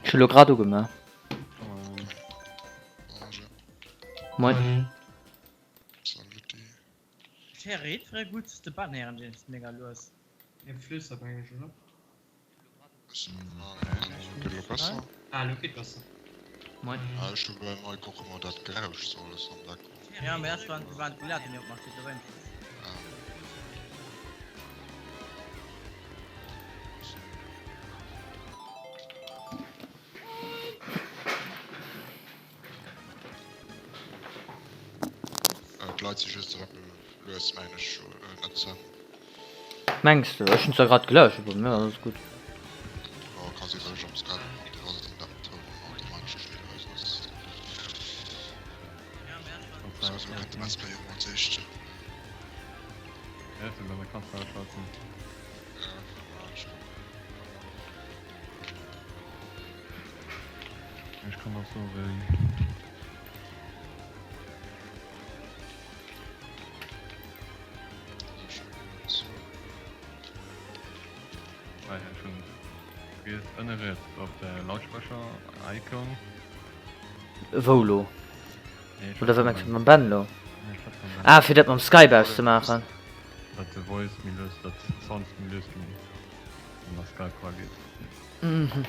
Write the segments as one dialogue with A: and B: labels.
A: Ech hu lo grad ugemaach. Moin. Moin.
B: D'Leit si just erëm lues mengen ech net ze.
A: Mengs de? Ech hunn zwar grad geläscht, awer mir ass alles gutt.
B: Jo, ka si well ech am Skype mat am Toun automatesch deelweis ass. Sou kënnt de Let's Play och mol als éischt.
C: Ja, kannst du ausschalten. Ech kann och so wéi. Ah, ja, schon. Du gehst ënne riets op de Lautsprecher-Icon.
A: Wou lo?
C: Nee,
A: Oder wat mengs du mam Ben lo? Ah, fir dat mam Skype auszemaachen.
C: Dat de Voice méi lues, dat Sound méi lues ginn an der Skype erageet.
A: Mhm.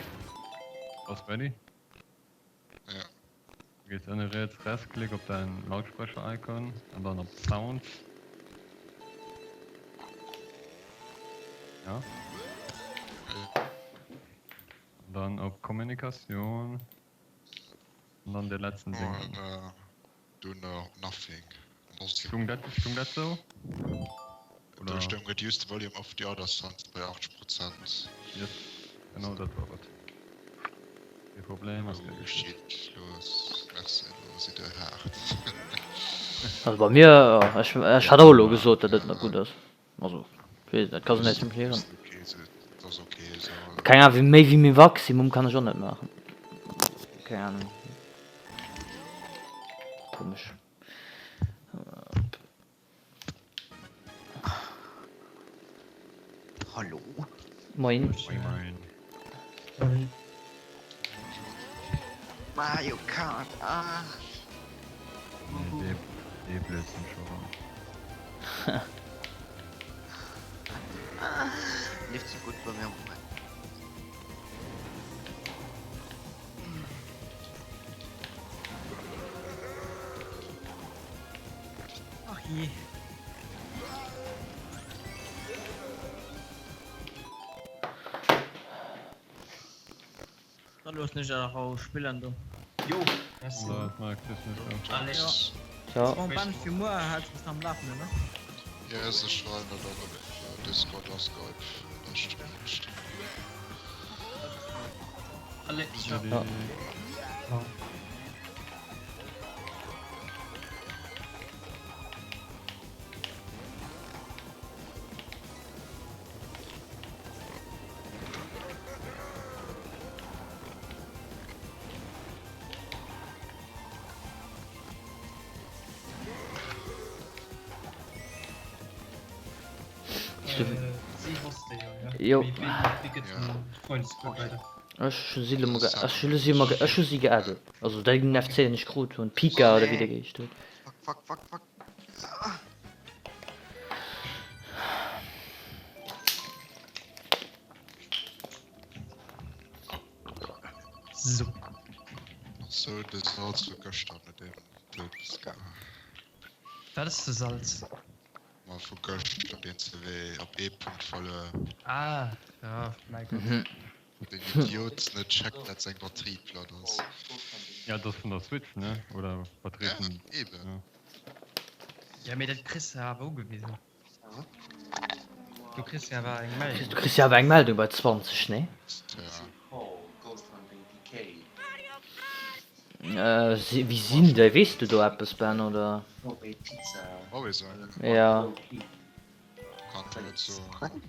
C: Bass ready?
B: Ja.
C: Du gees ënne riets Rechtsklick op däin Lautsprecher-Icon an dann op Sound. Ja. An dann op Kommunikatioun. An dann de letzten Ding.
B: An dunn Nothing.
C: Stung dat, stung dat sou?
B: Oder? Do stoung Reduce the volume of the other sounds by 80 Prozent.
C: Yes, genau dat war et. Kee Problem, ass gär
B: Oh
C: geschitt.
B: shit, los, merci, lo sidd der haart.
A: Also bei mir, ech, ech hat och elo gesot, datt et net gutt ass. Also, ech weess net, ka se net erklären. Keng Ahnung, wéi méi wéi méi Maximum kann ech och net maachen. Keng Ahnung. Komesch.
D: Hallo.
A: Moin.
C: Moin moin.
D: Mario Kart, ah.
C: Nee, dee Blödsinn scho rëm.
D: Leeft sou gutt bei mir am Moment.
E: Ach je. Da loossen ech awer och spillen do.
F: Jo, merci.
E: Allez.
A: Ciao.
E: Bon Ben, fir muer häls mech am Lafenden, ne?
B: Yes, ech schreiwen dat och op Discord a Skype. Dat
F: Allez, ciao.
A: Ja. Jo. Ech hu si lo mol ech hu si mol ech hu si geaddet. Also déi den FC den ech krut hunn, Pika oder wéi dee geheescht huet.
D: Fuck, fuck, fuck, fuck.
F: So.
B: So, de Salz vu gëschter net eben Tëtska.
F: Wat ass de Salz?
B: Ma vu gëschter deen ze wéi op ee Punkt verluer.
F: Ah, ja, mäi Gott.
A: Mhm.
B: Den Idiot net checkt dat seng Batterie platt ass.
C: Ja, dat ass vun der Switch, ne? Oder Batterie
B: Ja,
C: vun.
B: eben.
C: Ja.
F: Ja, mee dat kriss de awer ugewisen. Du kriss jo awer eng Meldung.
A: Du kriss jo awer eng Meldung bei 20, nee?
B: Ja.
A: Äh, wéi sinn déi? Weess du do eppes, Ben, oder? Ja.
B: Kann ech net soen.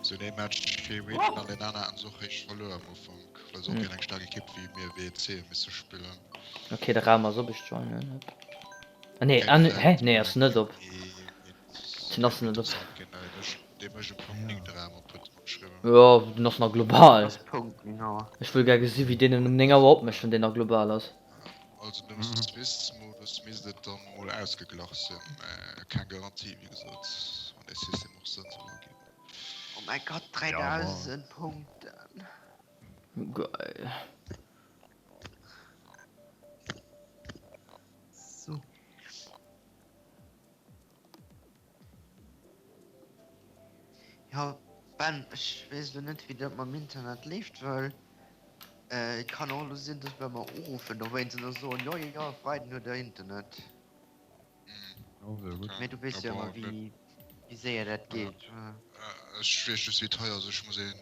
B: Se hunn ee Match gewinnt an deen aner haten se och réischt verluer am Ufank, well se och géint eng staark Ekipp wéi mir WEC misse spillen.
A: Ok, de Raum ass op, ech joinen op. Ah nee, ah hä? Nee, ass net op. Den ass net op.
B: Dee mécht um Punkt 9 de Raum op, huet. geschriwwen.
A: Jo, den ass nach global.
D: Ass Punkt, genau.
A: Ech wëll gär gesi wéi deen um 9 Auer opmécht, wann deen nach global ass.
B: Also dem Swiss-Modus misst et dann mol ausgeglach sinn, mä keng Garantie wéi gesot, wann dee System och Sënn soll erginn.
D: Oh mäi Gott, 3000 Punkten!
A: Geil.
E: So.
D: Jo Ben, ech weess elo net wéi dat mam Internet leeft, well et kann och elo sinn, dass bei mer uruffen dowéinst an da soen, jo jo jo e Freiden huet der Internet. Mee du weess jo ëmmer wéi wéi séier dat geet.
B: Ech weess just wéi et hei ass, ech muss een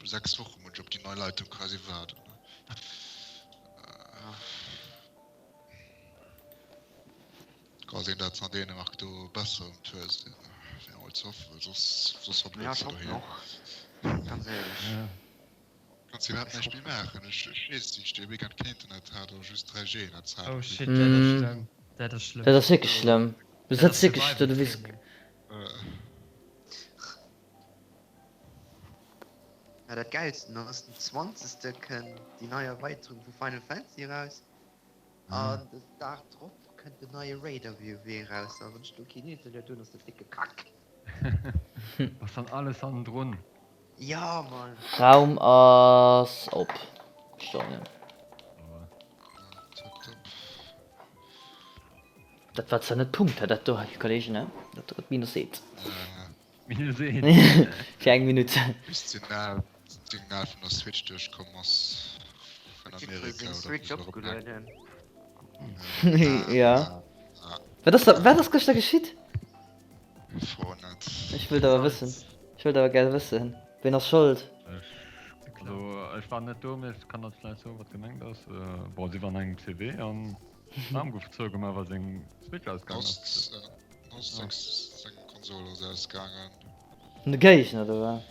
B: 6 Woche muss ech op déi nei Leitung quasi waarden. Ka sinn dat se an Dänemark do besser um Tour sinn, wär mol ze hoffen, well soss soss
D: Ja
B: verblöds
D: ech
B: de
D: hoffen
B: doheem.
D: och, ganz éierlech.
B: Kanns iwwerhaapt näischt méi maachen. Ech ech weess wéi ech dee Weekend keen Internet hat oder just 3G Netz hat.
F: Oh shit, dat ass schlëmm. Dat ass schlëmm.
A: Dat ass wierklech schlëmm. Du
F: Dat
A: sëtz
F: ass
A: wierklech do,
F: Survival
A: du weess.
F: Training.
D: Ja dat gäilsten ass, den 20 kënnt déi nei Erweiterung vu Final Fantasy eraus. An den Dag drop kënnt den neie Raider WoW eraus a wann ech do keen Internet hunn ass dat décke Kack.
C: Ass dann alles hannendrun?
D: Ja Mann!
A: Raum ass op. Stonnen. Dat war zwar net Punkter dat do, Kollegen, ne? Dat do gëtt Minus eent.
C: Minus eent.
A: Fir eng Minutt.
B: Bis d'Signal d'Signal vun der Switch duerchkomm ass vun Amerika oder
D: Switch
B: wou se
D: opgelueden.
A: Ja. Wat ass da, wat ass gëschter geschitt?
B: Fro net.
A: Ech wëllt awer wëssen. Ech wëllt awer gär wëssen. Ween ass schold?
C: Ech, also ech war net do, mee ech kann der vläicht soen, wat gemengt ass. Bon, si war an engem CW an d'Aarm gouf zougemaach, well seng Switch ausgaangen ass.
B: Nost seng Konsol ass ausgaangen.
A: De Géigner oder wat?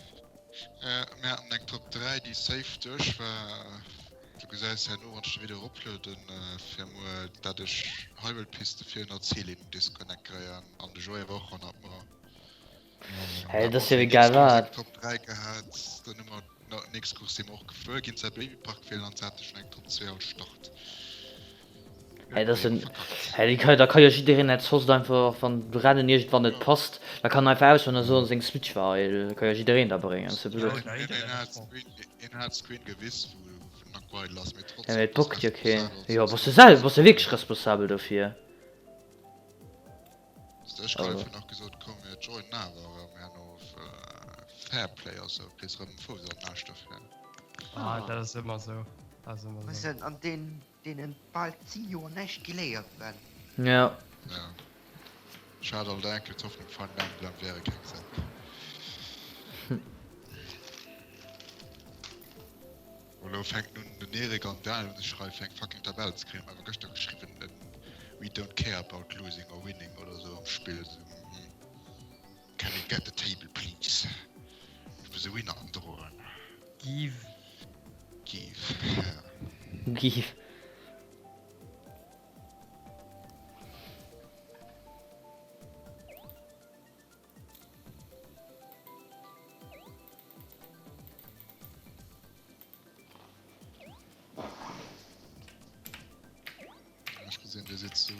B: Mir haten eng Top 3 déi safe duerch war. Du gesäis herno wann ech de Video eroplueden fir muer dat ech Hyrule-Piste fir ënner Celine Disconnect kréien an de Joé war och hannert mer.
A: Hey, dat ass jo egal wat.
B: Top 3 gehat, dann hu mer nächst Course si mer och gefuer ginn, säi Babypark feelen an se hate schonn eng Top 2 als Start.
A: Hey, dat ass en, hey, déi ka, da ka jo jiddereen als Host einfach, wann d'Rennen iergendwann net passt, da kann en einfach aushuelen a soen, seng Switch war eidel. Da ka jo jiddereen da bréngen, ass jo blöd.
B: Een hat Screen gewiss wou den Nack eidel ass, mee
A: Ja,
B: trotzdem
A: mee et
B: bass
A: bockt jo keen.
B: responsabel
A: Jo,
B: als
A: bass du selwer, bass du wierklech responsabel dofir?
B: Ech krut
A: Also.
B: einfach nach gesot, komm mir joinen awer erëm herno Fairplay a sou, kriss erëm e Fouss an den Aarsch dofir.
F: Ah, dat ass ëmmer sou. Dat ass ëmmer
D: Wëss
F: sou.
D: en, an deen, deenen bal 10 Joer näischt geléiert, Ben.
A: Ja.
B: Ja. Ech hat alt enkel d'Hoffnung, Fire Emblem wäre keng Säck. Elo fänken un den Erik an d'Al un sech hei fir eng fucking Tabell ze kréien. Awer gëschter geschriwwen en We don't care about losing or winning oder sou am Spill. Sou hm can we get the table please? Ech muss e Winner androen.
F: Give.
B: Give, ja.
A: Give.
B: Ech gesinn dir sidd zu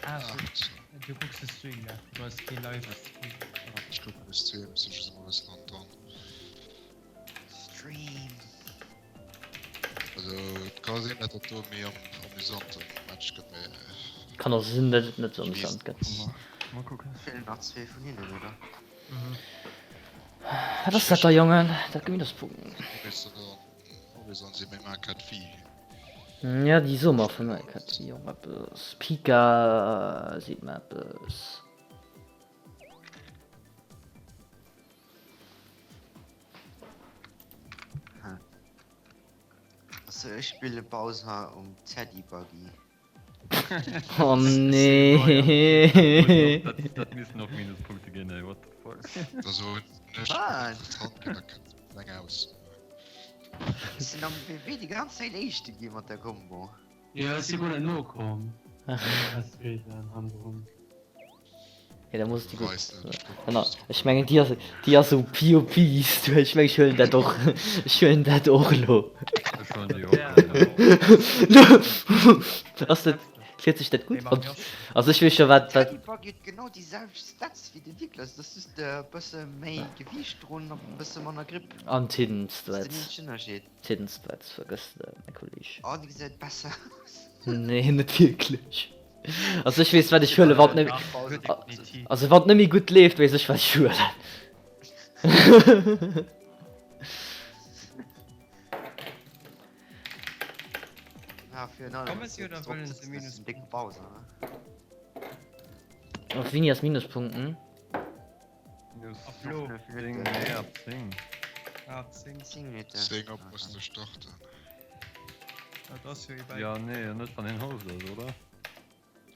F: Ah,
B: 8.
F: du kucks de Stream, ne? Du hues kee Live-Stream.
B: Ech kucken de Stream, ech si just emol e bëssen hannendran.
D: Stream.
B: Also et ka sinn dat dat do méi amüsante Match gëtt, mee.
A: Kann och sinn dat et net sou amüsant gëtt.
C: Mol kucken.
D: Feelen nach zwee vun hinnen, oder?
A: Wat ass dat da Jongen? Dat gëtt Minuspunkten.
B: Horizon si méi Minecraft wéi.
A: Ja déi soe mer vu Minecraft wéi och eppes. Pika seet mer eppes.
D: Also ech spille Bowser um Teddy Buggy.
A: Oh nee.
C: Dat missten och Minuspunkte ginn ey, what the fuck.
B: Also
D: Wat?
B: Eng aus.
D: Ech sinn am WW déi ganz Zäit éischte gi mat der Combo.
G: Jo ech si guer net nokomm.
A: Ja, da muss déi gutt. Genau. Ech mengen déi ass déi ass sou POP. Ech meng ech huelen dat och ech huelen dat och elo.
C: Ech huelen déi och.
A: Ass dat fiert sech dat gutt? Also ech weess scho wat wat.
D: Teddy Bug huet genau déi selwecht Stats wéi den Niklas, et ass just e bësse méi Gewiicht drun an e bësse manner Grip.
A: An d'Hidden
D: Dat ass den
A: Stats.
D: eenzegen Ënnerscheed.
A: D'Hidden Stats vergëss de mäi Kolleg.
D: Oh, déi gesäit besser aus.
A: Nee net wierklech. Also ech weess wat ech huelen, wann et also wann et net méi gutt leeft, weess ech wat ech huelen. Op wéini ass Minuspunkten?
B: Zéng op muss de starten.
C: Ja nee net wann een Host ass oder?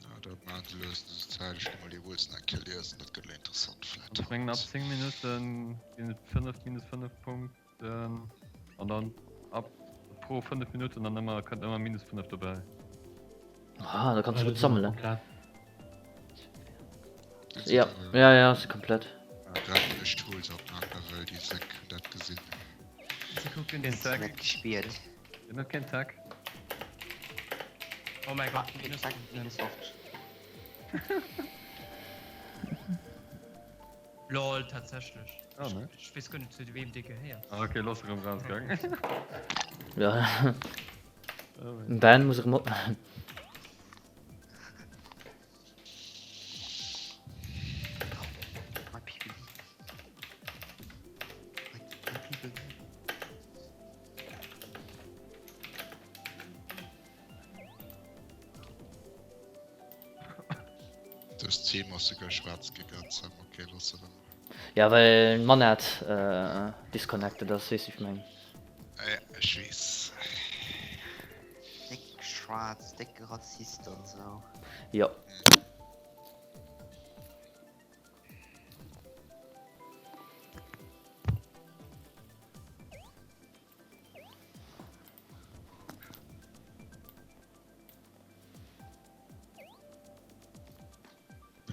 B: Ja dat maan se lues dës Zäit. Ech gi mol déi Rules nach eng Kéier liesen, dat gëtt elo interessant vläit.
C: Ech mengen ab 10 Minutten ginn et 5 minus 5 Punkten an dann ab pro 5 Minutten dann ëmmer kënnt ëmmer minus 5 dobäi.
A: Ah, da kannst du gut sammelen. Ja, ja, ja, se komplett.
F: Oh mein Gott, Lol, tatsächlech.
C: Ah, ne?
F: Ech weess guer net zu weem dee gehéiert.
C: Ah, okay, lo ass erëm rausgaangen.
A: Ja. Ben muss erëm op.
B: Dës Team ass souguer schwaarz gegënnt, ok, looss erëm.
A: Ja well d'Manette disconnected ass, weess wéi ech mengen.
B: Ja ech weess.
D: Déck schwaarz, déck Rassist an sou.
A: Jo.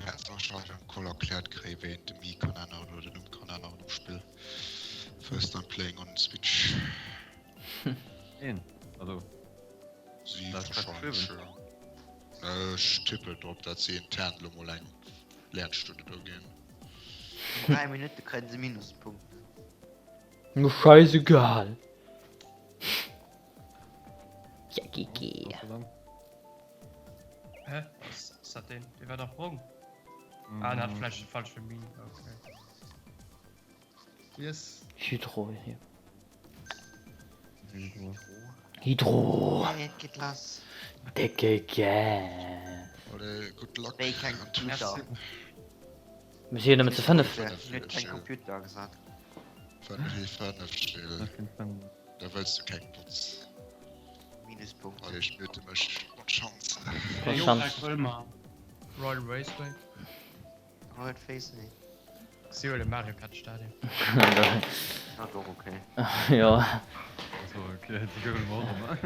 B: Hätt wahrscheinlech am Call erkläert kréien, wéi een de Mii kann änneren oder den Numm kann änneren um Spill. First time playing on Switch.
C: Een, also.
B: Si wahrscheinlech, jo. Ech tippen drop, dat si intern elo mol eng Lernstunde do ginn.
D: An 3 Minutte kréien se Minuspunkten.
A: Mir scheißegal. Ja, GG.
F: Hä? Was ass dat deen? Dee war dach brong. Ah, en hat vläicht de falsche Mii. Okay.
E: Yes.
A: Hydro hier. Hydro.
D: Hey, et geet lass.
A: Dicke Gas.
B: Allez, good luck.
D: Wéi keng Computer.
A: Mir si jo nëmmen zu 5.
D: Hien huet keng Computer gesat.
B: 5 Jill. Da wëlls du keng Botz.
D: Minuspunkt.
B: Allez, ech mute mech. Bonne Chance.
A: Bonne Chance.
F: Royal Raceway.
D: Royal Raceway.
F: Si huele Mario Kart Stadion.
D: Dat och okay.
A: Jo.
C: Also okay, déi huele mer och ëmmer.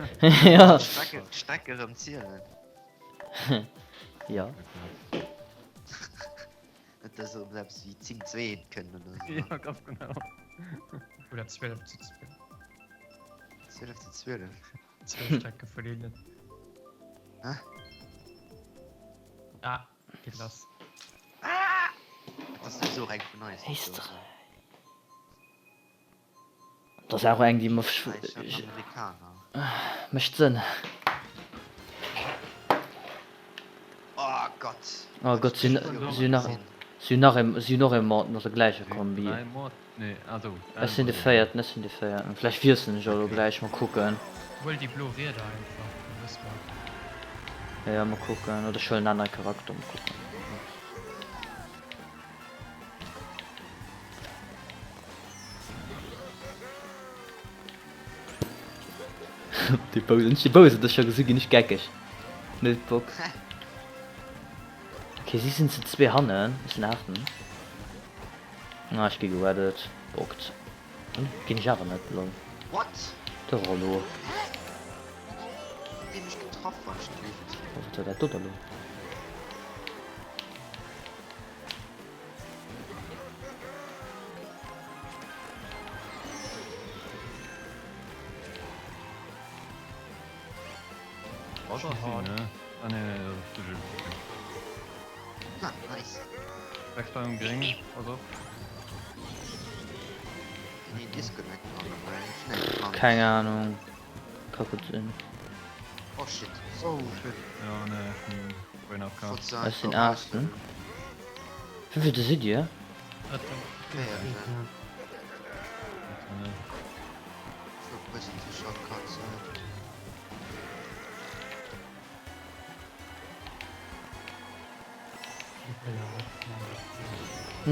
A: Jo.
D: D'Strecke, d'Strecke erëm zielen.
A: Jo.
D: Net dass erëm eppes wéi 10 2 kënnt oder sou.
C: Ja, ganz genau.
F: Oder 12 zu 12.
D: 12 zu 12.
F: Zwou Strecke vun hinnen.
D: Hä?
F: Ah, geet lass.
D: Ah! Dat ass souwisou och eng vun eis.
A: Éisterräich. Dat ass och eng déi mer mécht Sënn.
D: Oh Gott.
A: Oh Gott, si hunn nach si hunn nach ee si hunn och ee Mord mat der gläicher Kombi. Ech sinn de véierten, ech sinn de véierten. Vläicht wiesselen ech och elo gläich, mol kucken.
F: Huel déi blo Rieder einfach, da wësse mer.
A: Jo, mol kucken, oder ech huelen en anere Charakter, mol kucken. Déi Bous, wann ech déi Bousen do scho gesi ginn ech geckeg. Null Bock. Ok, si sinn zu zwee hannen, ech sinn aachten. Ah, ech gi gereddet. Bockt. Ginn ech awer net, lol.
D: What?
A: De Rollo.
D: Hä? Wéi mech getraff wann ech gelift.
A: Wat war dat do da lo?
C: Was ass si, ne? Ah nee, nee, dat ass de Jules. Okay.
D: Ah, nice.
C: Rex bei um Gréng, pass op.
D: Nee, Disconnect dran, aber ich net dran.
A: Keng Ahnung. Ka gutt sinn.
D: Oh shit.
C: Oh shit. Ja, nee, ech hunn Brain AFK.
A: Ech sinn aachten. Wéivilte sidd dir?
F: Drëtten.
D: Véierten.
C: Nee.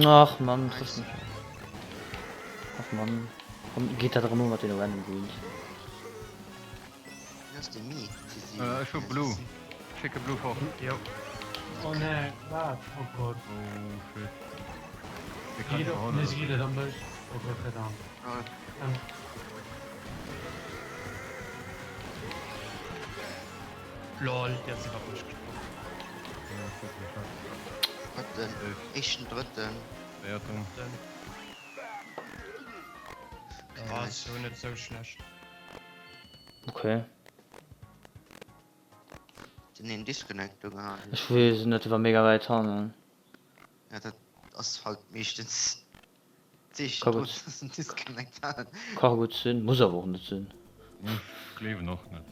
A: Ach Mann, trifft mech. Ach Mann. Komm, geet dat erëm u mat deene random Greens.
C: Ech hu Blue. Schécke Blue fort.
F: Jo.
G: Oh nee, wat? Oh Gott.
C: Oh shit. Dee kann
G: Geet
C: iwwerholen.
G: nee, se geet net an mech. Oh Gott sei Dank. Ähm.
F: Lol, déi ass iwwer mech gesprong.
C: Ja, ech huet geschafft.
D: Drëtten. Éischten, drëtten.
C: Véierten.
F: Den. Ah, ass jo net sou schlecht.
A: Okay.
D: Den een Disconnect do gehat.
A: Ech weess net, war mega wäit hannen.
D: Ja, dat ass halt meeschtens d'Zeechen
A: Ka
D: drun,
A: gutt.
D: dass en Disconnect hat.
A: Ka gutt sinn, muss awer och net sinn.
C: Ech gleewen och net.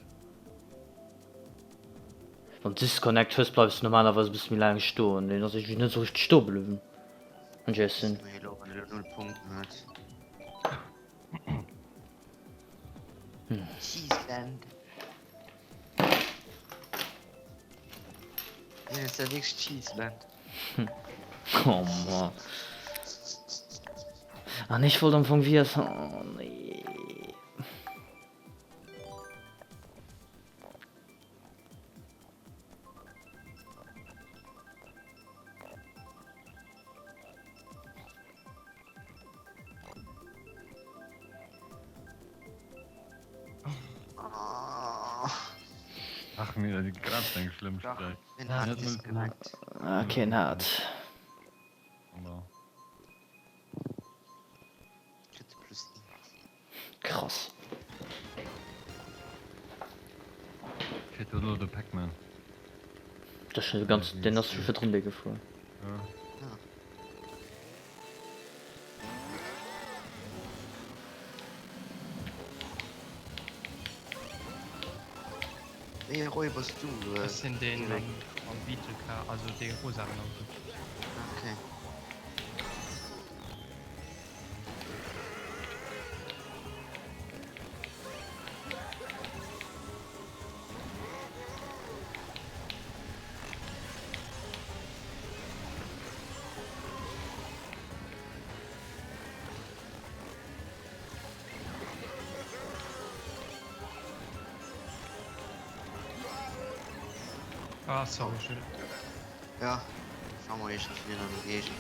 A: Wann Disconnect hues bleifs de normalerweis e bësse méi laang stoen, deen ass iergendwéi net esou richteg stoe bliwwen. An Jason.
D: Mee elo wann e lo 0 Punkten huet. Cheeseland. Hien ass ja wierklech Cheeseland.
A: Oh Mann. An ech wollt am Fong wies. Oh nee.
C: Ach mir déi Grenz eng schlëmm Sträck.
A: Ah, keen hat. Krass.
C: Kritt elo de Pac-Man.
A: Dat ass schon ganz, den ass schon virdrun dee gefuer.
C: Ja.
D: Wéi ee Roy bass du?
F: Ech sinn deen mam Beetle Car, also dee rosaen Auto.
D: Okay.
F: Ah, sorry, Jules.
D: Ja, schau mal, ich bin an der Gegend.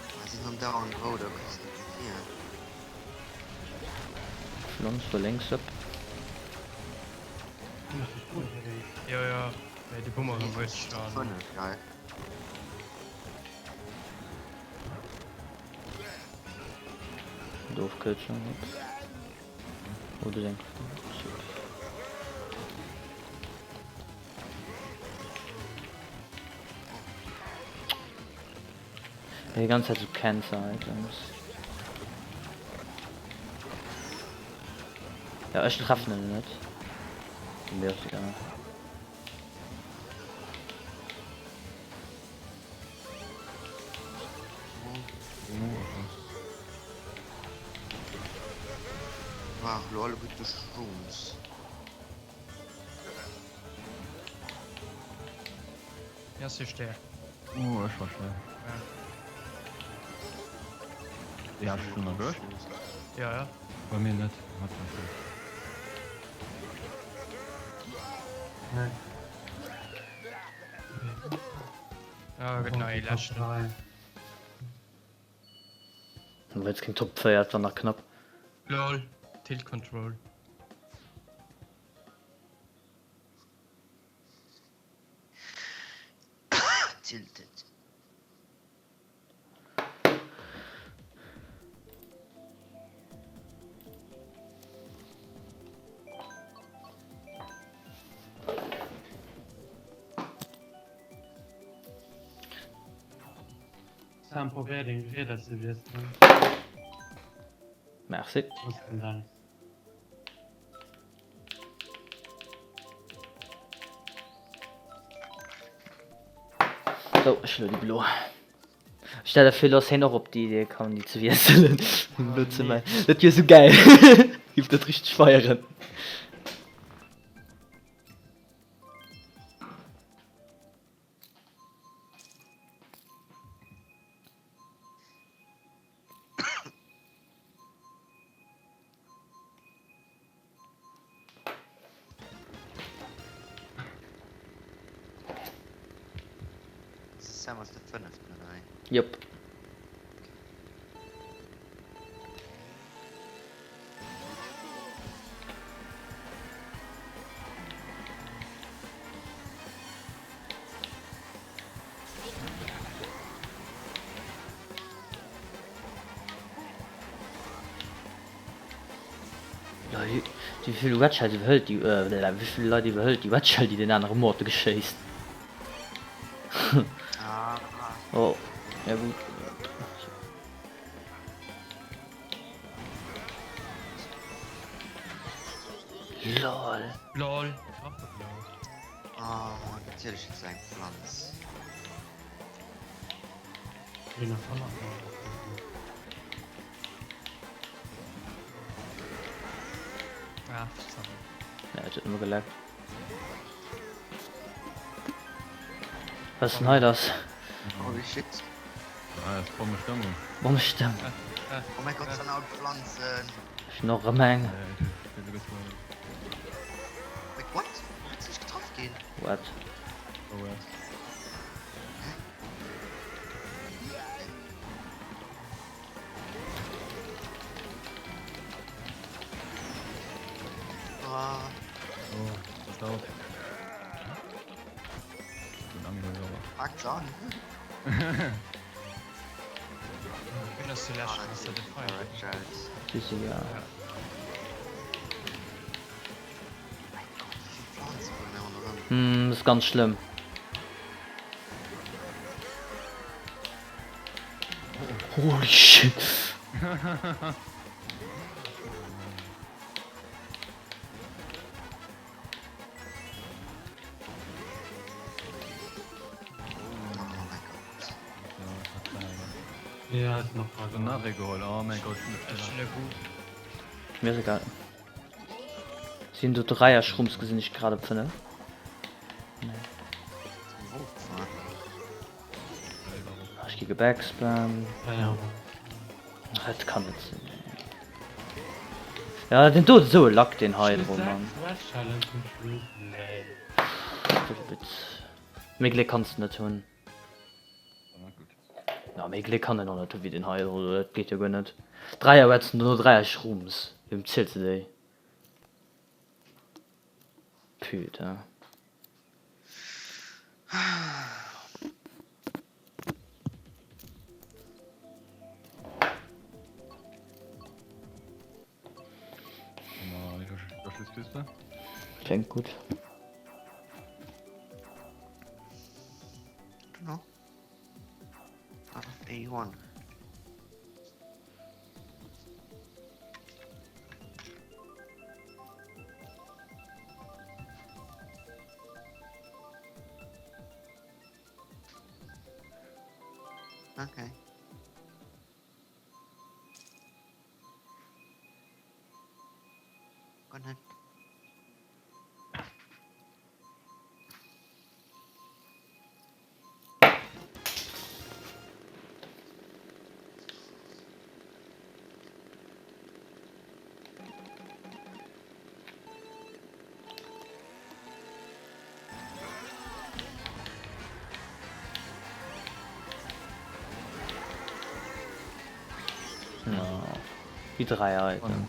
D: Ah, sinn andauernd rout, da kriss de net hier.
A: Flonz do lénks op.
F: Jo, jo, mee de Boomerang huet schon.
D: Geil.
A: D'Ofkürzung op. Oder eng Déi ganz Zäit so Cancer Items. Ja, ech treffen en net. Mir ass egal.
D: Ach, lo alleguerte Shrooms.
F: Wéi ass hie Stär?
C: Oh, ech war schnell. Ja, ech schon erwëscht.
F: Ja, ja.
C: Bei mir net. Hat was net.
G: Nee.
F: Ja, gëtt nach ee leschten.
A: war jetzt keng Top 4, dat war nach knapp.
F: Lol, Tilt Control.
D: Tilted.
G: Sam probéier deng Rieder ze wiesselen.
A: Merci.
G: Ass den dein.
A: Sou, ech elo déi blo. Stell der vir, lo ass hien och op déi Idee komm, déi ze wiesselen. Déi blo ze maachen. Dat wier sou gäil. Giff dat richteg feieren.
D: Sam ass de fënneften, oder wéi?
A: Jop. Wéi vill Red Shell iwwerhëlt déi, wéi vill Leit iwwerhëlt déi Red Shell déi deen anere Morte geschéisst? Oh, ja gutt. Lol.
F: Lol.
D: Oh, natierlech huet se eng Pflanz.
F: Ah, sorry.
A: Ja, et huet nëmme geleckt. Was denn hei das?
D: Holy shit.
C: Ah, das ist Bommestëmmung.
A: Bommestëmmung.
D: Oh mein Gott, sind all Pflanzen.
A: Ech hunn och erëm eng.
D: Wait, what? Wou huet se sech getraff ginn?
A: What?
D: Ah.
C: Oh, pass auf.
D: Packt's an.
F: Wien ass de leschten? Ass dat de Fire?
A: Süße, ja. Hm, das ist ganz schlimm. Holy shit.
G: Ja, ist noch
C: So Narre geholt. Oh mein Gott.
A: Mir ist egal. Sinn do Dreier Schrumps gesinn ech grad op 5. Nee. Ech gi gebackspammt. Ach, dat kann net sinn. Ja, den do esou e Lack den hei dro Mann. Méi Gléck kanns de net hunn. Ja, méi Gléck kann en och net hu wéi den hei, oder dat geet jo guer net. Dräier Wetzen, dono Dräier Shrooms. Wem ziels de déi? Putain. Klingt gut.
D: No. A1. Okay. Good night.
A: Déi 3 Item.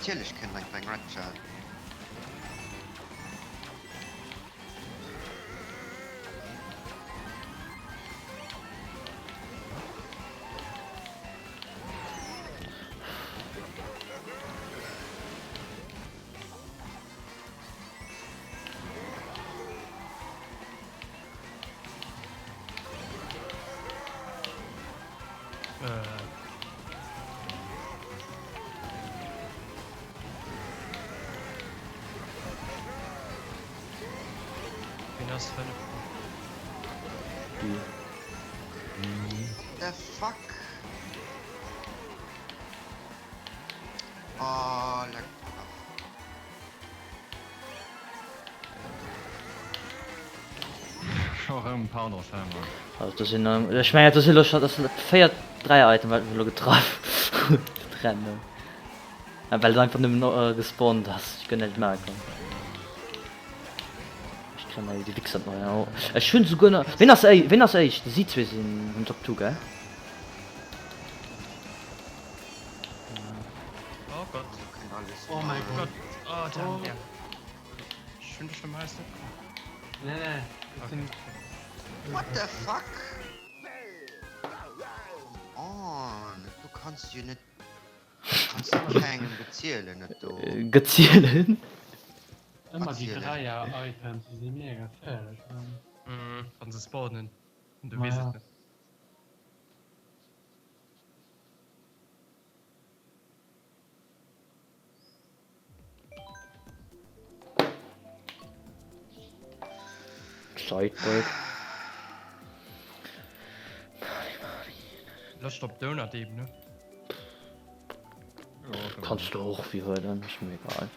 D: Natierlech kënnt einfach eng Red Shell.
F: Wien ass 5?
D: The fuck? Oh, leck
C: Scho rëm, pardon Sam.
A: Also do sinn ech mengen do si lo scho dat ass véiert Dräier Item wat mech elo getraff huet random well et einfach nëmmen gespawnt ass. Ech gëtt näischt maache kann. Ech kréien hei déi Wichser nach. Ech hunn souguer nach. Ween ass éi ween ass éischt? Si zwee sinn hunn Top 2 gell?
F: Oh Gott.
G: Oh mein Gott.
F: Oh, damn, ja. Ich finde schon meist nicht.
G: Nee, nee.
F: Okay.
D: What the fuck? Come on, du kanns jo net kanns du kengem gezielen net do.
A: Gezielen?
G: Ëmmer déi Dräier-Items, déi si mega geféierlech, man.
F: Mhm, wann se spawnen. Du weess et net.
A: Sideboard.
F: Loscht op Donut eben, ne?
A: Kanns du och wéi huelen, ass mir egal.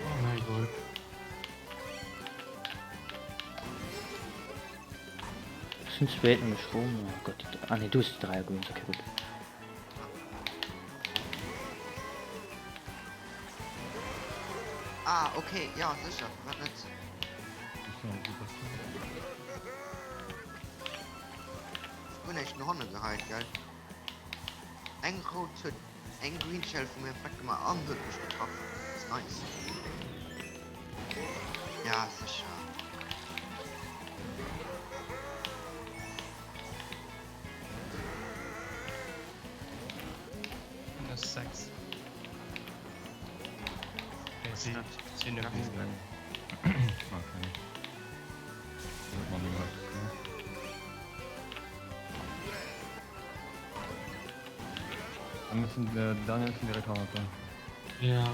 G: Oh mäi Gott.
A: Sinn zweeten mech rum. Oh Gott, déi, ah nee, du hues déi 3 Greens, okay gutt.
D: Ah, okay, ja, sécher, firwat net? Ech hunn näischt no hanne geheit, gell? Eng rout huet eng green shell vu mir fett gemaach an huet mech getraff. Ass nice. Ja, sécher.
F: Minus 6. Okay, si sinn net méi.
C: Okay. Müssen äh, Daniel ist direkt hannert der.
G: Ja.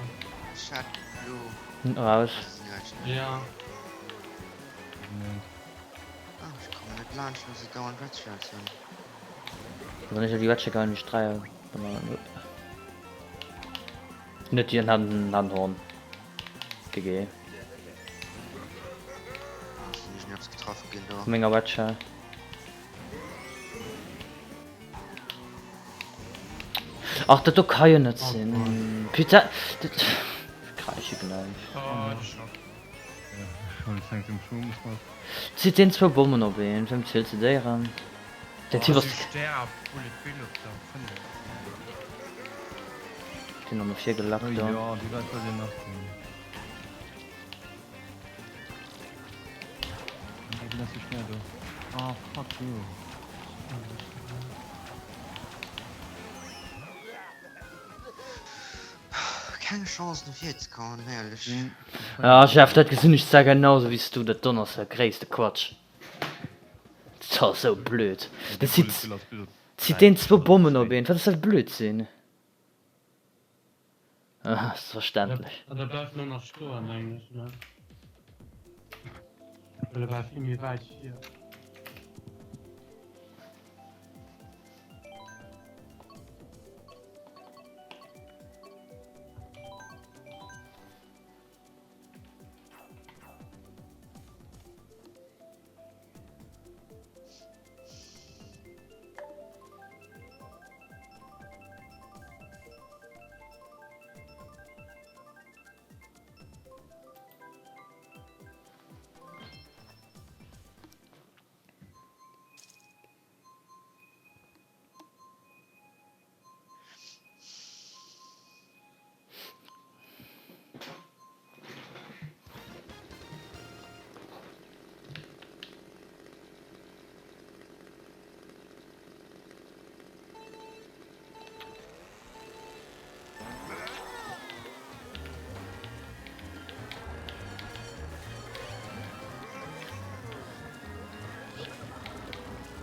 D: Chat Blue.
A: Raus.
G: Ja.
D: Ah, ech kommen net laanscht, well se dauernd Red Shells hunn.
A: Wann ech déi Wetsche kann ech 3 net Dir han han Horn. GG.
D: Ah, sinn ech nirgends getraff ginn do.
A: Menger Wetsche. Ach dat do ka jo net sinn. Putain dat kräische gläich. Zitt deen zwou Bommen op een fir em ze zedéieren. Den Typ ass. Den an der vir gelackt do.
D: Keng Chance no vir ze kommen, éierlech.
A: Ah Jeff, dat gesinn ech zwar genau sou wéi s du, dat don ass der gréisste Quatsch. Dat ass sou blöd. Den zitt zitt deen zwou Bommen op een, wat ass dat Blödsinn? Ah, ass verständlech.
G: An der bleift nur nach stoen mengen ech ne? Well e war vill méi wäit vir.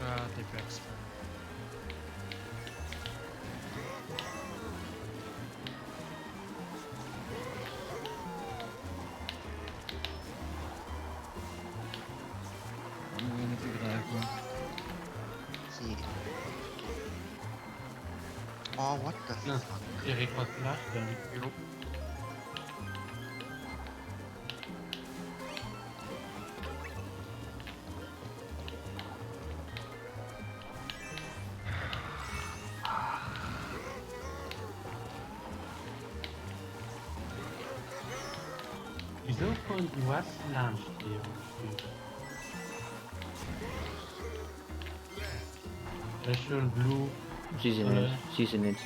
F: Ah, dee Backspin.
D: Oh, what the fuck?
G: Erik, wat lacht denn?
F: Jo.
G: Wieso fuhren die West laanscht Leo gespielt? Ech hunn Blue.
A: Si sinn eens, si sinn eens.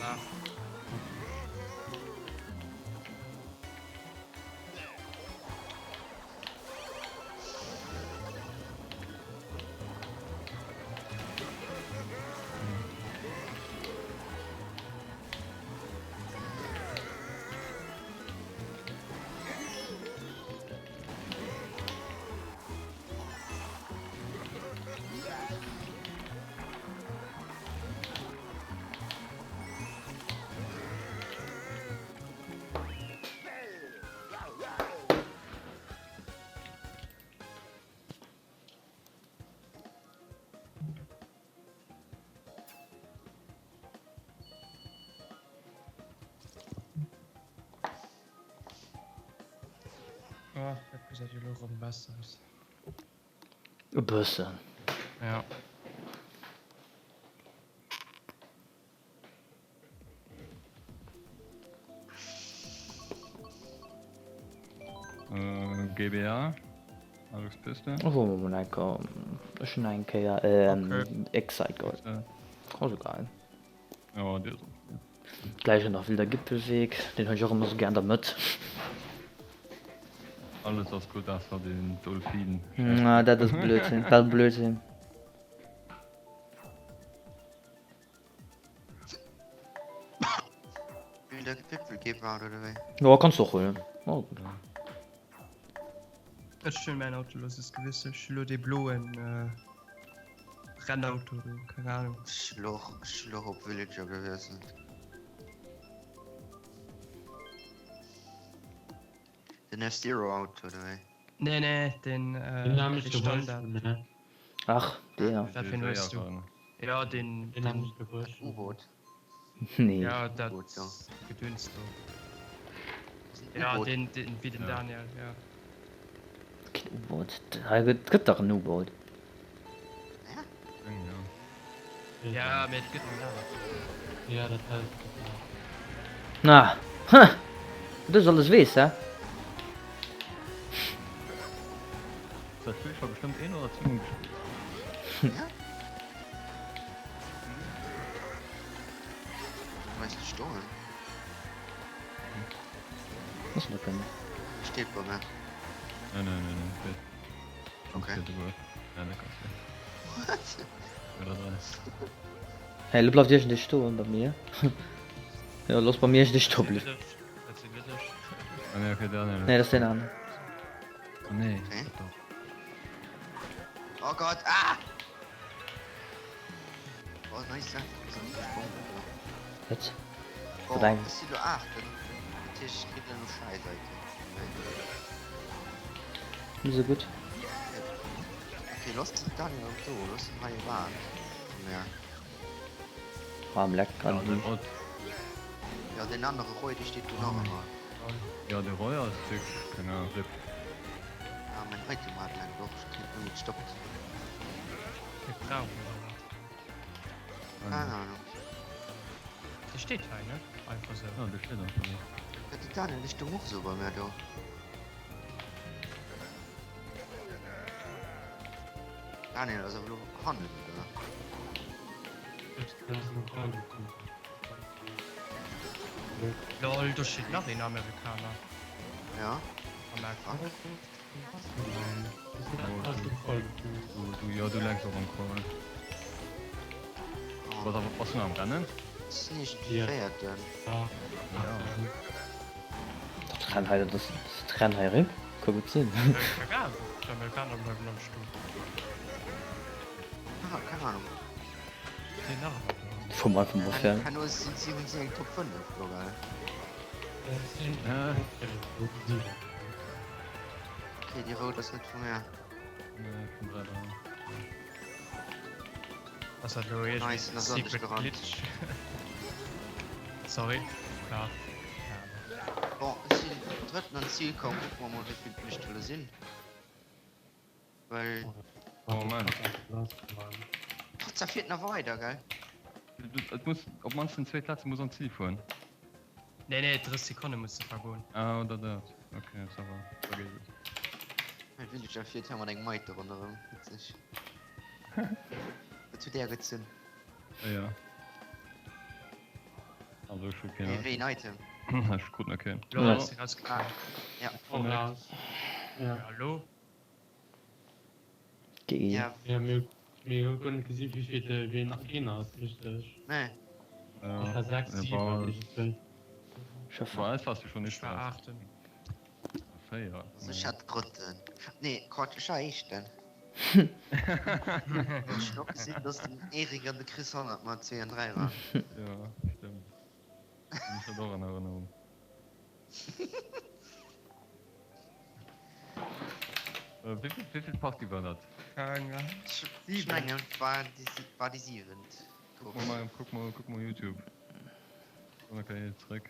F: Oh, dat gesäit jo elo rëm besser aus.
A: E bëssen.
F: Ja.
C: GBA, Alex Piste.
A: Oh, mol eng Kéier, ech hunn eng Kéier Excite geholl. Ass egal.
C: Ja, dee ass och gutt.
A: Gläich nach Wilder Gipfelweg, deen hunn ech och ëmmer sou gär an der Mëtt.
C: Alles ass gutt ausser den Dolphin.
A: Na, dat ass Blödsinn, dat ass Blödsinn.
D: Wilder Gipfelgeber oder wéi?
A: Jo, kanns du och huelen.
F: Ech hunn mäin Auto elo soss gewiesselt, ech hunn elo dee bloen Rennauto do, keng Ahnung.
D: Ech hu lo och op Villager gewiesselt. Den F-Zero Auto oder wéi?
F: Nee nee, den
G: Den haben ech gewurscht,
F: Standard.
G: ne?
A: Ach, deer.
F: Wat fir een hues du? Jo, den.
G: Den haben ech gewurscht.
D: U-Boot.
A: Nee.
F: Ja, dat
D: U-Boot, jo.
F: Gedöns do.
D: Das ist ein
F: Ja,
D: U-Boot.
F: den, den, wéi den
C: Ja.
F: Daniel, ja.
A: Keen U-Boot. Hei gëtt gëtt dach en U-Boot.
D: Ja?
C: Ding, ja.
F: Ja, mee et gëtt en anert.
G: Ja, dat heißt et awer.
A: Na, huh! Wat du alles weess, hä?
C: Dat Spill scho bestëmmt een oder zweemol gespillt.
D: Ja? Bleifst du stoen?
A: Ass net bei mir.
D: Steet bei mir.
C: Nee, nee, nee, nee, steet.
D: Okay.
C: Ja, dat kannst du.
D: What?
C: Oder dran.
A: Hey, lo bleift iergendee stoen bei mir. Jo, looss bei mir iergendee stoe bleiwen.
F: Dat sinn net ech.
C: Ah, nee, okay, der, nee.
A: Nee, dat ass deen aneren.
C: Ah, nee.
D: Okay.
C: Dat doch.
D: Oh Gott, ah! Oh, nice, ja. Ist nicht gesprungen, oder?
A: Wat?
D: Oh,
A: Wat eng?
D: ech sinn lo aachten. Dat heescht, ech kritt elo Scheiß-Item.
A: Net esou gutt.
D: Okay, lass den Daniel do, lass den hei waren. Ja.
A: Ah, am Leck
C: Ja,
A: an
C: den Ott.
D: Ja, den anere Roy, dee steet do nach ëmmer.
C: Ja, de Roy ass fix, genau, RIP.
D: Ah, mein Item hat lenkt och, ech kritt nëmme gestoppt.
F: Mir brauchen oder wat?
D: Keine Ahnung.
F: Dee steet hei, ne? Einfach sou.
C: Ja, dee steet einfach do.
D: Ja, den Daniel, dee stoung och sou bei mär do. Daniel ass awer elo hannen, oder?
F: Lol, do steet nach een Amerikaner.
D: Ja.
F: Am Eck.
C: Du, jo, du lächs och am Call. Was awer, bass du nach am Rennen?
D: Ass nicht Véierten.
C: Ja.
A: Dat Renn hei, dat ass dat Renn hei erëm? Ka gutt sinn.
F: Keng Ahnung, d'Amerikaner bleiwen am Stull.
D: Ah, keng Ahnung.
F: Deen nach ëmmer do ass.
A: Fuer mer einfach mol fern.
D: Herno sinn si hunn si eng Top 5 do, gell? Okay, déi rout ass net vu mär.
C: Nee, vun 3 3.
F: Ass dat elo iergendwéi
D: Nice, en ass anders
F: Secret
D: gerannt.
F: Glitch? Sorry. Ja.
D: Bon, ech sinn Drëtten an d'Zil komm. Kucke mer mol wéi vill mech do elo sinn. Well.
C: Moment.
D: Trotz fiert nach weider, gell?
C: Et muss op mannst den zweetletzte muss an d'Zil fueren.
F: Nee, nee, 30 Sekonne muss de vergoen.
C: Ah, oder dat. Ok, ça va, da geet et.
D: Mein Villager fiert hei mat engem Maite ronderëm. Witzeg. Wat hutt Där gezunn?
C: Ja. Also ech hu keen
D: Wéi wéi en Item?
C: Ech krut nach keen.
F: Lo ass se rausgeflogen.
D: Ja.
G: Voraus. Ja.
F: Ja, lo.
A: Geil.
D: Ja.
G: Ja, mir, mir hu guer net gesi wéi vill ween ginn ass, richteg?
D: Nee.
G: Ich war 6, 7, iergendwéi.
A: Schëffer.
C: Bei eis wars du schon
F: Ech war aachten.
C: 4.
D: Also ech hat Drëtten. Nee, Quatsch, ech war Éischten. Ech hunn och gesinn, dass den Eric an de Chris hannert mer 2 an 3 waren.
C: Ja, stëmmt. Hunn ech dat och an Erënnerung. Wéivill Partie war dat?
F: Keng Ahnung.
D: Ech mengen et war déi war déi siwent.
C: Kuck mol, kuck mol, kuck mol Youtube. Dann kann een zréck.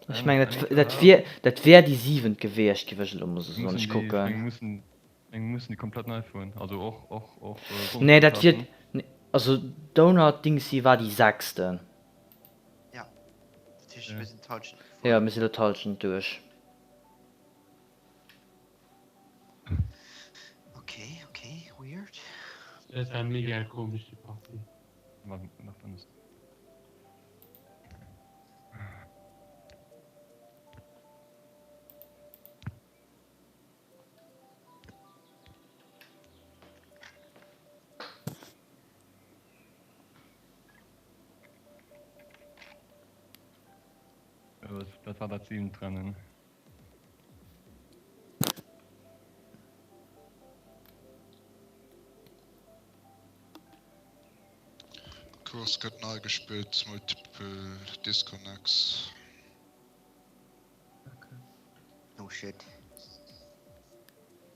A: Ech mengen dat dat wier dat wär déi siwent gewiescht, géif ech elo mol sou soen. Ech kucken.
C: Mussen eng mussen déi komplett nei fueren, also och och och.
A: Nee dat wier also Donut Dingsy war déi sechsten.
D: Ja, dat heescht mir sinn d'Halschent gefuer.
A: Jo mir sinn elo d'Halschent duerch.
D: Okay, okay, weird.
G: Dat war mega komesch déi Partie.
C: Nach fënnes. Dat war dat siwent Rennen.
B: Course gëtt nei gespillt, Multiple Disconnects.
D: shit.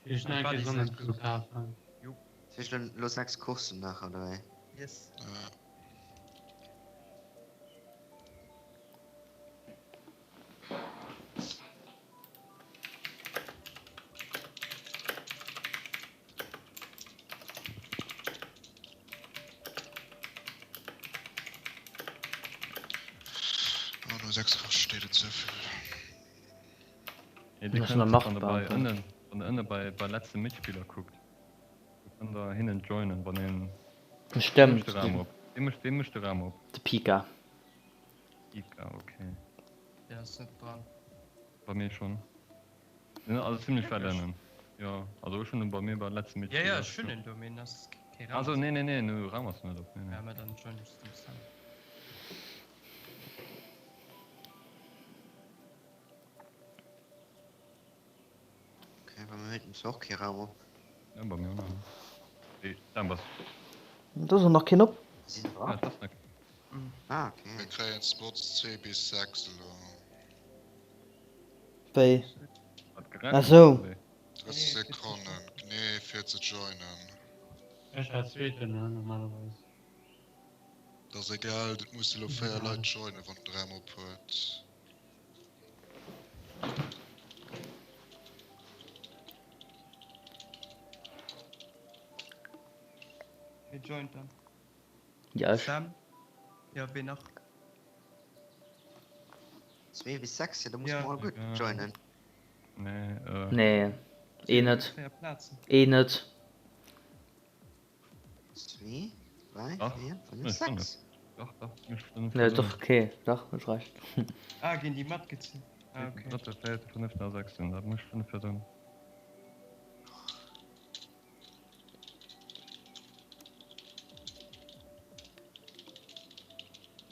G: Fir schnell kee Sonnencreme kafen.
D: Soll ech lo 6 Coursen maachen oder wéi?
F: Yes.
B: Oh, no 6 steet et souvill.
C: Ja, Dir
A: Ass nach
C: kënnt, wann der
A: machbar,
C: bei
A: dann.
C: ënnen, wann der ënne bei, bei letzte Mitspieler kuckt, do kënnt der hinnen joinen, wann een, wee
A: Stemmt,
C: mécht de Raum op? Wee mécht, wee mécht de Raum op?
A: de Pika.
C: Pika, okay.
F: Deen ass net dran.
C: Bei mir schon. Sinn also zimmlech wäit ënnen. Jo, also ech hunn en bei mir bei letzte
F: Ja,
C: Mitspieler.
F: ja, ech hunn en do, mee en ass kee Raum.
C: Also nee, nee, nee, no Raum ass net op, nee, nee.
F: Ja, mä dann joinen ech dem Sam.
D: Okay, bei mir huet en zwar och kee Raum op.
C: Ja, bei mir och net. Wéi, Sam, was?
A: Do ass och nach keen op.
D: Sinn
C: Ah,
D: dran?
C: et ass nach.
D: Ah, okay.
B: Mir kréien Spots 2 bis 6 elo.
A: Wéi?
C: Wat
A: Ah
C: gerettet
A: sou.
C: oder wéi?
B: 30 Sekonnen, genee fir ze joinen.
G: Ech war zweeten ne normalerweis.
B: Et ass egal, et musse elo 4 Leit joinen wann den Raum op huet.
F: Wie joint dann?
A: Ja, ech.
F: Sam? Ja, ween nach?
D: 2 bis 6, ja, da muss
F: Ja.
D: man all gutt joinen.
C: Nee, äh.
A: Nee, een net.
F: 4 Plazen.
A: Een net.
D: 2, 3,
C: Dach,
D: 4, 5,
C: nee,
D: 6.
C: Dach, dach, mech 5
A: Nee, doch, okay. Dach, hues Recht.
F: Ah, ginn déi matgezunn? Ah, okay.
C: Drëtte, véierte, fënneften a sechsten, dat muss 5 Persounen.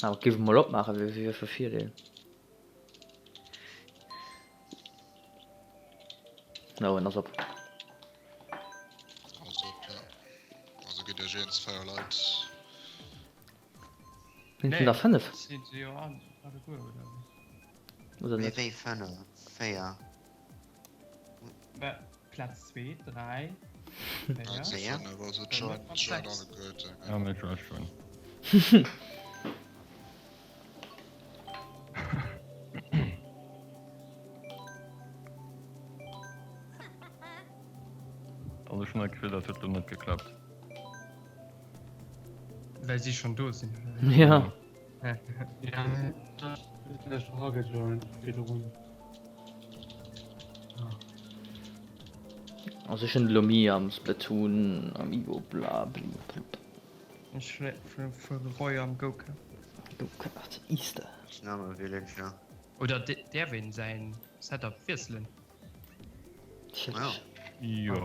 A: Awer géif mol opmaachen, wéi wier vu Virdeel. No, en ass op.
B: Ass op, ja. Also gitt iech eens, 4 Leit.
A: Sinn der 5?
F: Sinn se jo an alleguer, oder wéi?
A: Oder
D: Mee
A: net?
D: wéi 5? 4?
F: Mä Plaz 2, 3, 4,
B: Also 5, also join, join alleguerten.
C: Ja, mee ech war schon. Also ech hunn dat Gefill, dat huet lo net geklappt.
F: Well si schon do sinn, oder wéi?
A: Ja.
G: Ja, nee, dat ass och agejoint virdrun.
A: Also ech hunn elo Mi am Splatoon, Amiibo, bla bli blub.
F: Ech vu Roy am Go-Kart.
A: Go-Kart, Easter.
D: Schnammer Villager.
F: Oder däerf een säin Setup wiesselen?
A: Sécherlech.
C: Jo.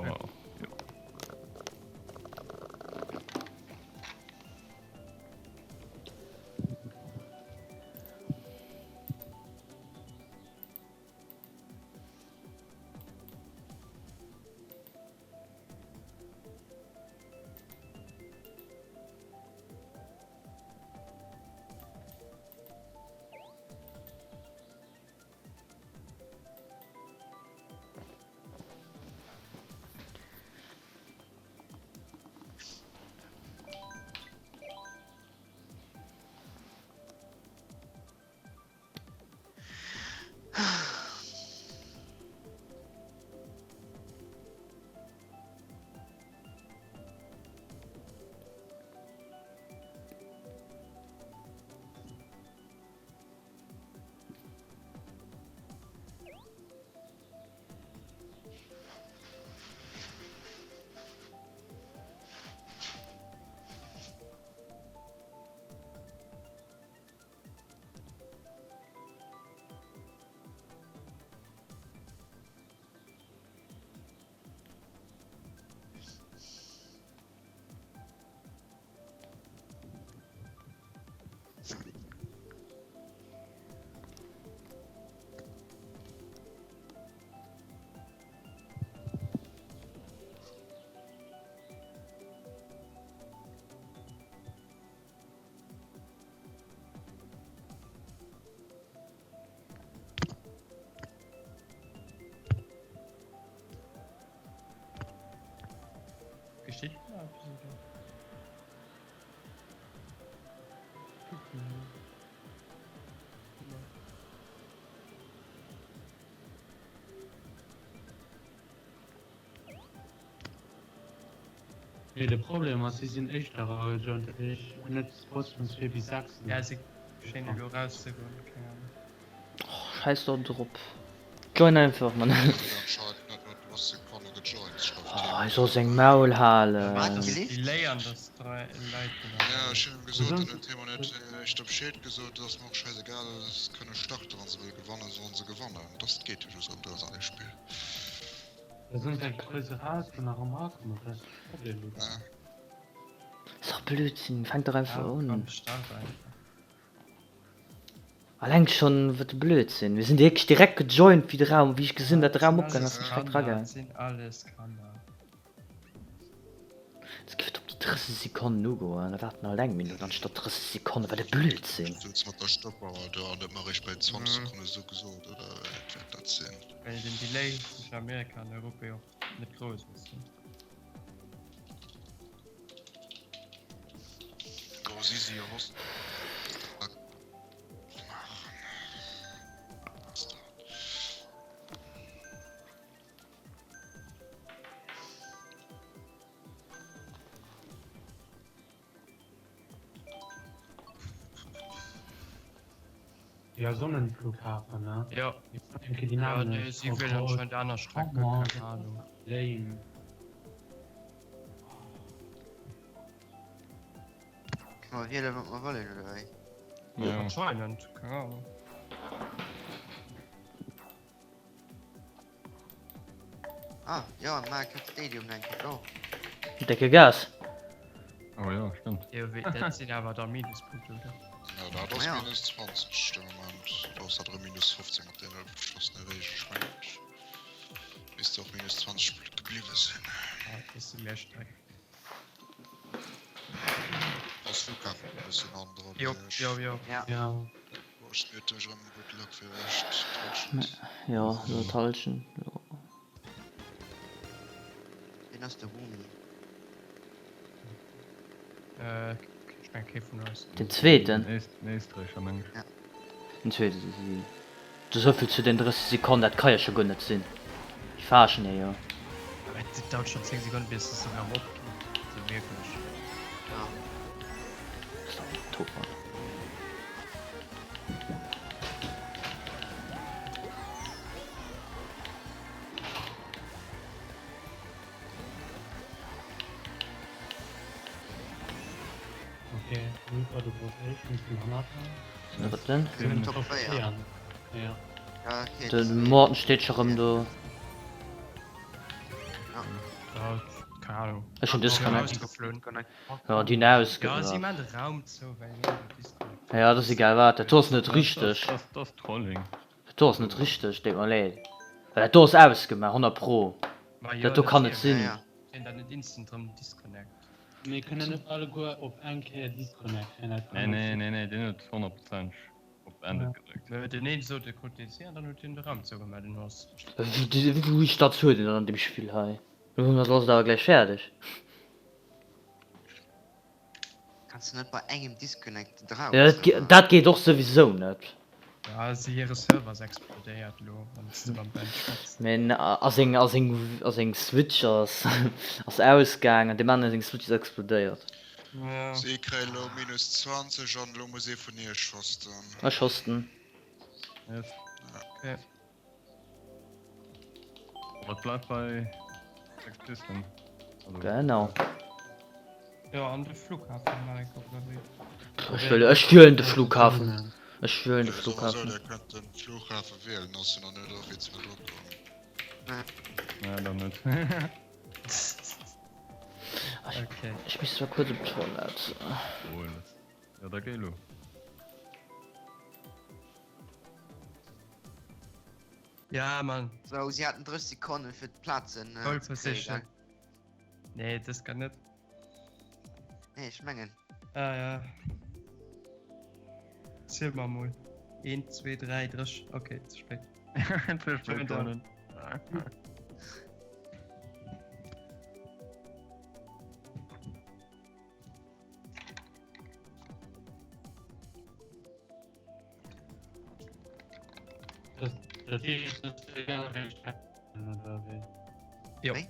F: Steet do eppes oder?
G: Nee, de Problem ass, si sinn éischter eragejoint, dat heescht net Spots vun 2 bis 6.
F: Ja, si schéngen elo erauszegoen, keng Ahnung.
A: Scheiss do drop. Join einfach man. Oh, hie soll seng Maul halen. Ass dach Blödsinn, fänk dach einfach un. Alleng schon, wat e Blödsinn. Mir sinn wierklech direkt gejoint wéi de Raum, wéi ech gesinn dat de Raum opgaangen ass, sinn ech direkt ragaangen. Jetzt giff et op déi 30 Sekonnen ugoen, da waarten halt eng Minutt anstatt 30 Sekonnen, wat e Blödsinn.
G: Ja, Sonnenflughafen, ne?
F: Ja.
G: Eng Kéier déi Namen
F: Ja, si wëllen anscheinend aner Strecken, keng Ahnung.
G: Lame.
D: Kënne mer wielen, wat mer wëllen, oder wéi?
F: Ja. Anscheinend, keng Ahnung.
D: Ah, ja, Market Stadium eng Kéier och.
A: Décke Gas.
C: Oh ja, stimmt.
F: Jo, wéi, dat sinn awer da Minuspunkte, oder?
B: Ja, dat ass
D: Ja.
B: minus 20 de Moment. Do ass dat erëm minus 15 mat deene beschossene Réigen. Ech mengen, misst och minus 20 gebliwwe sinn.
F: Ah, dat ass déi gläich Streck.
B: Ass Flughafen e bëssen andere
F: Jo, jo, jo.
D: Ja.
G: Ja.
B: Ech mute mech erëm good luck fir eréischt d'Hallschent.
A: Jo, elo d'Hallschent. Jo.
D: Wien ass de Rumi?
F: Äh, ech meng kee vun eis.
A: Den zweeten?
C: Den Éisträicher meng ech.
D: Ja.
A: Den zweete si. Esouvill zu den 30 Sekonnen, dat ka jo scho guer net sinn. Déi verarschen ee jo.
F: Awer et dauert schon 10 Sekonnen bis de Raum opgeet, sou wierklech.
D: Ja.
A: Ass dach top Mann.
G: Okay, Luca, du brauchst echt nicht den Hannerten.
A: Drëtten.
D: Den Top 4.
G: Ja.
D: Ja, okay.
A: De Morten steet scho rëm do.
F: Ja, keine Ahnung.
A: Ech hunn disconnect.
F: Ausgeflogen.
A: Ja, déi hunn
F: Ja, si
A: ausgeflogen.
F: man de Raum zou, well hien den Disconnect.
A: Ja, dat ass egal wat. Dat do ass net richteg.
C: Das, das Trolling.
A: Dat do ass net richteg, deet mer leed. Well dat do ass ausgemaach, 100 pro.
F: Ma jo,
A: Dat do kann net sinn.
D: Ja, ja.
F: Kréien dat net instant rëm disconnect.
G: Mir kënnen net alleguer op eng Kéier disconnecten. Dat
C: Nee,
G: kann net
C: nee,
G: sinn.
C: nee, nee, deen huet 100% op End gedréckt.
F: Mä den een sot e krut DC an dann huet hien de Raum zougemaach, den Horst.
A: Wéi vill Stats huet een dann an deem Spill hei? Lo ass et awer gläich fäerdeg.
D: Kanns du net bei engem Disconnect draus?
A: Ja, dat, ge- dat geet och souwisou net.
F: Ja, se hire Server ass explodéiert lo, wann s de mam Ben schwätz.
A: Mä a seng, a seng, a seng Switch ass, ass ausgaang an deem anere seng Switch ass explodéiert.
F: Ja.
B: Si kréie lo minus 20 an elo muss ee vun iech hosten.
A: Ech hosten.
C: Yes.
F: Okay.
C: Aber et bleift bei 6 Pisten. Also,
A: Genau.
F: Ja, an de Flughafen, Marek, oder wéi?
A: Ech wëll, ech wielen de Flughafen. Ech wielen de
B: Ech soe mer sou,
A: Flughafen.
B: dir kënnt den Flughafe wielen, ass jo nach net offiziell drop komm.
C: Ja, dann net.
F: Okay.
A: Ech misst zwar kuerz op d'Toilette.
C: Cool. Ja, da géi lo.
F: Ja, Mann.
D: Sou, si haten 30 Sekonnen fir d'Plazen äh,
F: Pole
D: ze kréien,
F: Position.
D: gell?
F: Nee, das kann net.
D: Nee, ech mengen.
F: Ah ja. Ziel mal mol. 1, 2, 3, 3. Okay, ze spéit.
C: Ze spéit,
F: Join
C: Colin.
G: Dat heescht, et ass egal wéi eng Streck oder wéi?
F: Jo.
D: Wéi?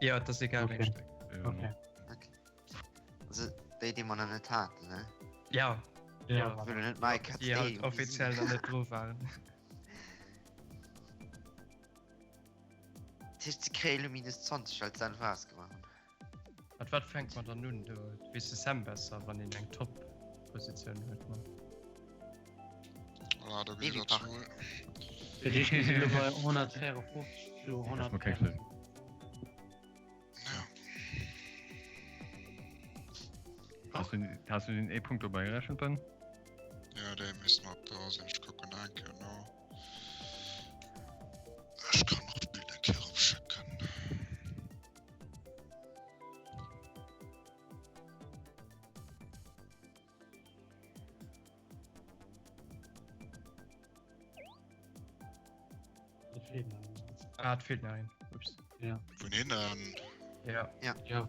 F: Jo, et ass egal wéi eng
G: Okay.
F: Streck.
G: Okay.
D: Okay. Also déi, déi mer nach net haten, ne?
F: Ja.
G: Ja.
D: Ech wëll net mei Katz
F: Déi halt offiziell nach net dru waren.
D: Dat heescht, se kréie lo minus 20, well se einfach ausgemaach hunn.
F: Mat wat fänkt man dann un? Do weess de Sam besser, wann een eng Top-Positioun huet, ne?
B: Ah, do geet dat
D: Babypark.
B: wuel.
G: Fir d'éischt si lo bei 154 zu
C: Das war keng
G: 104.
C: Schlimm.
B: Ja.
C: Hast du, hast du den E-Punkt dobäi gerechent, Ben?
B: Ja, dee misst nach da sinn. Ech kucken eng Kéier no. Ech kann och d'Bild eng Kéier eropschécken.
G: Et feelt nach een.
F: Ah, et feelt nach een. Ups.
G: Ja.
B: Vun hinnen?
F: Ja.
D: Ja.
G: Ja.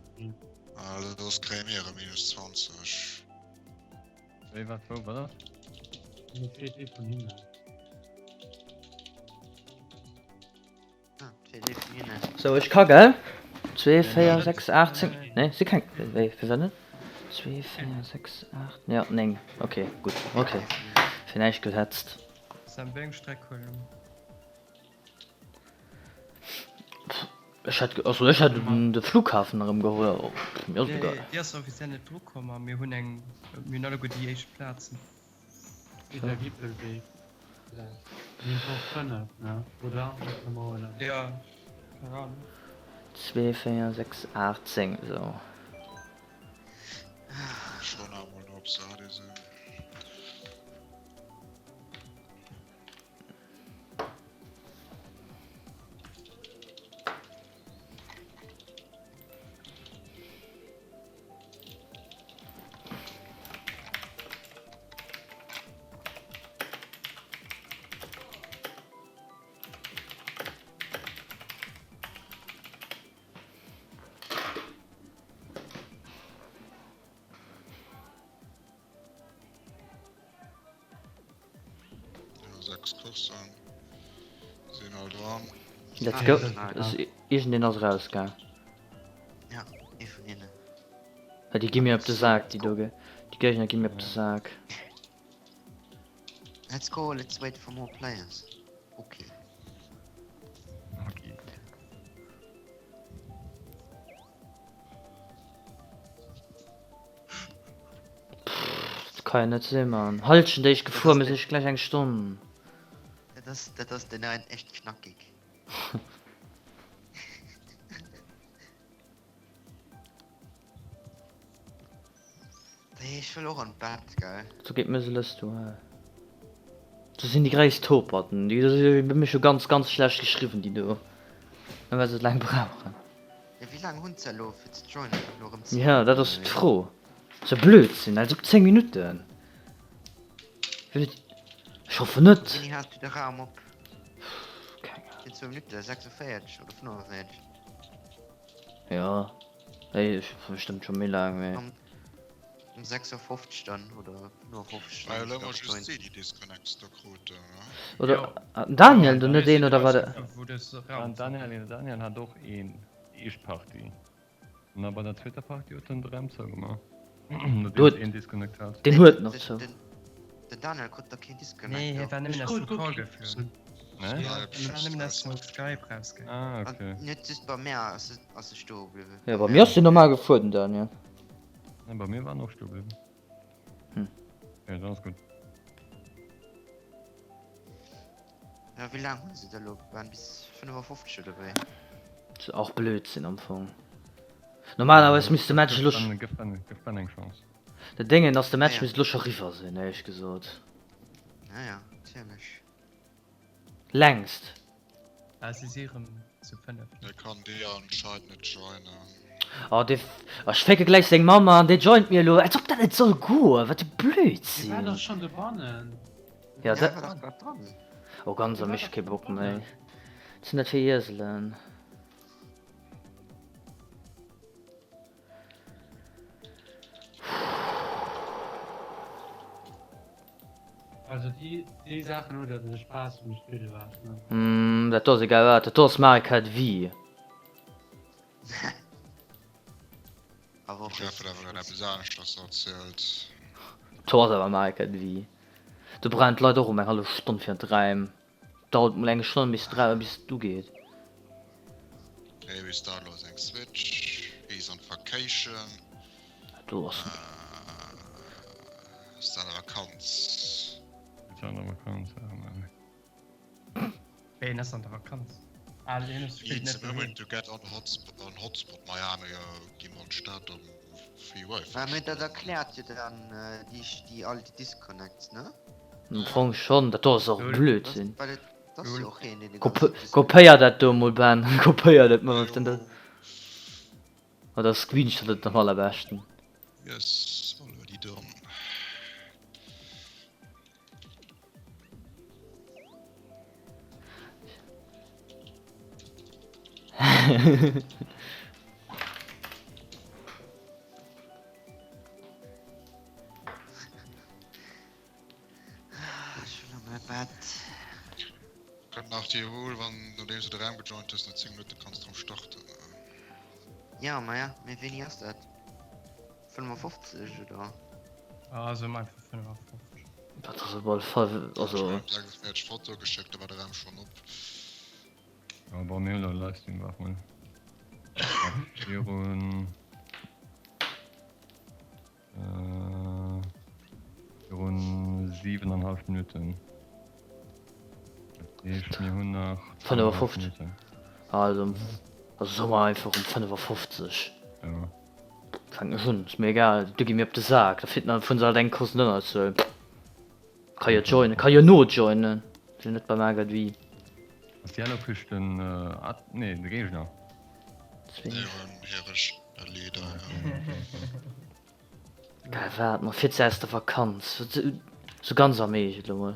B: Also das kréie mir erëm minus 20.
C: Wéi, wat, wou, wat ass?
G: Et feelt ee vun hinnen.
D: Ah, et feelt ee vun hinnen.
A: Sou, ech ka, gell? 2, 4, 6, 8, 10. Nee, si keng. Wéi, firwat net? 2, 4, 6, 8, ja, 9. Okay, gutt. Okay. Fir näischt gehetzt.
F: Sam, wéi eng Streck huele mer?
A: Ech hätt, also ech hätt de Flughafen erëm geholl. Mir ass egal.
F: Nee, déi ass offiziell net dru komm a mir hunn eng, mir hunn alleguer déi éischt Plazen.
G: Peter Gippelwee. Mir hunn och 5, ne? Oder? Muss mer mol huelen.
F: Ja, keng Ahnung.
A: 2, 4, 6, 8, 10, esou.
B: Schon emol no op se ready sinn. Ja, 6 Coursen sinn all dran.
A: Let's go. Iergendeen ass rausgaang.
D: Ja, ee vun hinnen.
A: Ja, déi gi mir op de Sak, déi do, gell. Déi Géigner gi mir op de Sak.
D: Let's go, let's wait for more players. Okay.
C: Okay.
A: Dat ka jo net sinn, Mann. Halschent déi ech gefuer, mir sinn gläich eng Stonn.
D: Dat ass, dat ass den neien echt knackig. Hey, ech wëll och an d'Bett, gell.
A: So geet mir se lës du. Do sinn déi gréisst Toperten. Déi si bei mir scho ganz, ganz schlecht geschriwwen, déi do. Mä well se laang brauchen.
D: Jo, wéi laang hunn se elo fir ze joinen? Elo erëm 10
A: Ja, dat
D: Minutten
A: ass
D: oder wéi?
A: d'Fro. Sou Blödsinn, als ob 10 Minutten. Wéi Ech hoffen net.
D: Wéini has du de Raum op?
A: Keng Ahnung.
D: Fir zwou Minutten, 46 oder 45?
A: Ja, ey, ech bestëmmt scho méi laang, mee.
D: Um 56 dann oder 55
B: War
D: dann
B: jo
D: ech
B: elo
D: da
B: just
D: gejoint.
B: si déi Disconnects do kruten, ne?
A: Oder
F: Jo.
A: hat den Daniel do net een oder war de.
F: Wou dës
C: Den
F: Raum
C: Daniel, Daniel hat och een éischt Partie. An da bei der zweeter Partie huet en de Raum zougemaach. Nodeems een disconnect hat.
A: Deen huet nach zou.
D: Den Daniel krut da keen Disconnect.
F: Nee, hie war nëmmen aus dem Call geflunn.
C: Nee?
F: Hie war nëmmen aus dem Skype rausgaangen.
C: Ah, okay.
D: Net just bei mär ass e stoe bliwwen.
A: Jo, bei mir ass deen normal gefuer, den Daniel.
C: Nee, bei mir war en och stoe bliwwen.
A: Hm.
C: Jo, dann ass gutt.
D: Ja, wéi laang hunn se da lo? Waren bis 55 oder wéi?
A: Ass och Blödsinn am Fong. Normalerweis misst de Match elo.
C: Gëff Ben, gëff Ben eng Chance.
A: De Déngen ass, de Match
D: Ja, ja.
A: misst elo scho riwwer sinn, éierlech gesot.
D: Ja, ja, natierlech.
A: Längst.
F: Ah, si si rëm zu 5.
B: Dee kann déi anscheinend net joinen.
A: Oh dee, ech fécke gläich seng Mamm an, dee joint mir elo, als ob dat net soll goen, wat e
G: Dee war
A: Blödsinn.
G: dach schonn dobannen.
A: Ja,
D: Ja,
A: dat.
D: war dach grad dran.
A: Oh ganz
G: Dee
A: am
G: war
A: ech
G: dach
A: kee
G: grad
A: Bock méi.
G: dobannen.
A: Wat sinn dat fir Ieselen?
G: Also déi déi Saachen hu der de Spaass vum Spill ewech, ne?
A: Mm, dat do ass egal wat, dat do ass Mario Kart Wii.
D: Awer och
B: Ech hat awer grad eppes aneschters erzielt.
A: Do ass awer Mario Kart Wii. Do brauchen d'Leit och ëm eng hallef Stonn fir an d'Räim. Dauert mol eng Stonn bis d'Räim bis et ugeet.
B: Hey, Star lo seng Switch, he's on vacation.
A: Do ass.
B: Ass dat Vakanz?
C: Ass an der Vakanz, ja, mä.
F: Wéi ass an der Vakanz? Ah, deen ass spillt
B: Needs
F: net
B: a moment
F: doheem.
B: to get on hotspot, on hotspot Miami, gi mer an d'Stad um Free Wifi.
D: Mä mee dat erkläert jo dann déi, déi all déi Disconnects, ne?
A: Am Fong schonn, dat do ass och Blödsinn.
D: Well et ass jo och een, deen de ganzen Disconnect.
A: Kopéier dat do mol, Ben, kopéier dat mol op den. Oder screenshot et am allerbeschten.
B: Yes, already done.
D: Ech wëll a mäi Bett.
B: Kënnt nach déi Rule, wann nodeems du de Raum gejoint hues, no 10 Minutte kanns de rëm starten.
D: Ja, maja, mee wéini ass dat? 55 oder?
F: Ah, soe mer einfach 55.
A: Dat ass op alle Fall, also.
B: Ech hunn 46 Fotoe geschéckt, da war de Raum schonn op.
C: Ja, bon, mir hunn elo e Livestream, waart mol. Virun. Virun 7,5 Minutten. Dat heescht, mir hunn nach
A: 55 Minutten. Also, also soe mer einfach um 55.
C: Ja.
A: Fänken ech un, ass mir egal, du gi mir op de Sak, da fitt mer vun se halt eng Koss Ënnerzuel. Ka jo joinen, ka jo nojoinen, sinn net beim Agadwi.
C: Ass déi Yellow-Fish den Ad, nee, de Géigner?
A: Geil waart mer fir ze aus der Vakanz sou ganz am Eescht elo mol.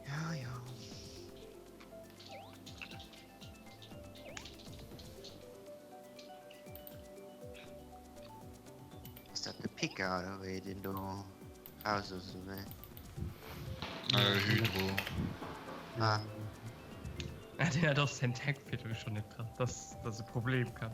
D: Ja, ja. Ass dat de Pika oder wéi deen do raus ass oder wéi?
B: Äh, Hydro.
D: Ah.
F: Deen hat och säin Tag virdru schonn net dran, dass dass e Problem kann.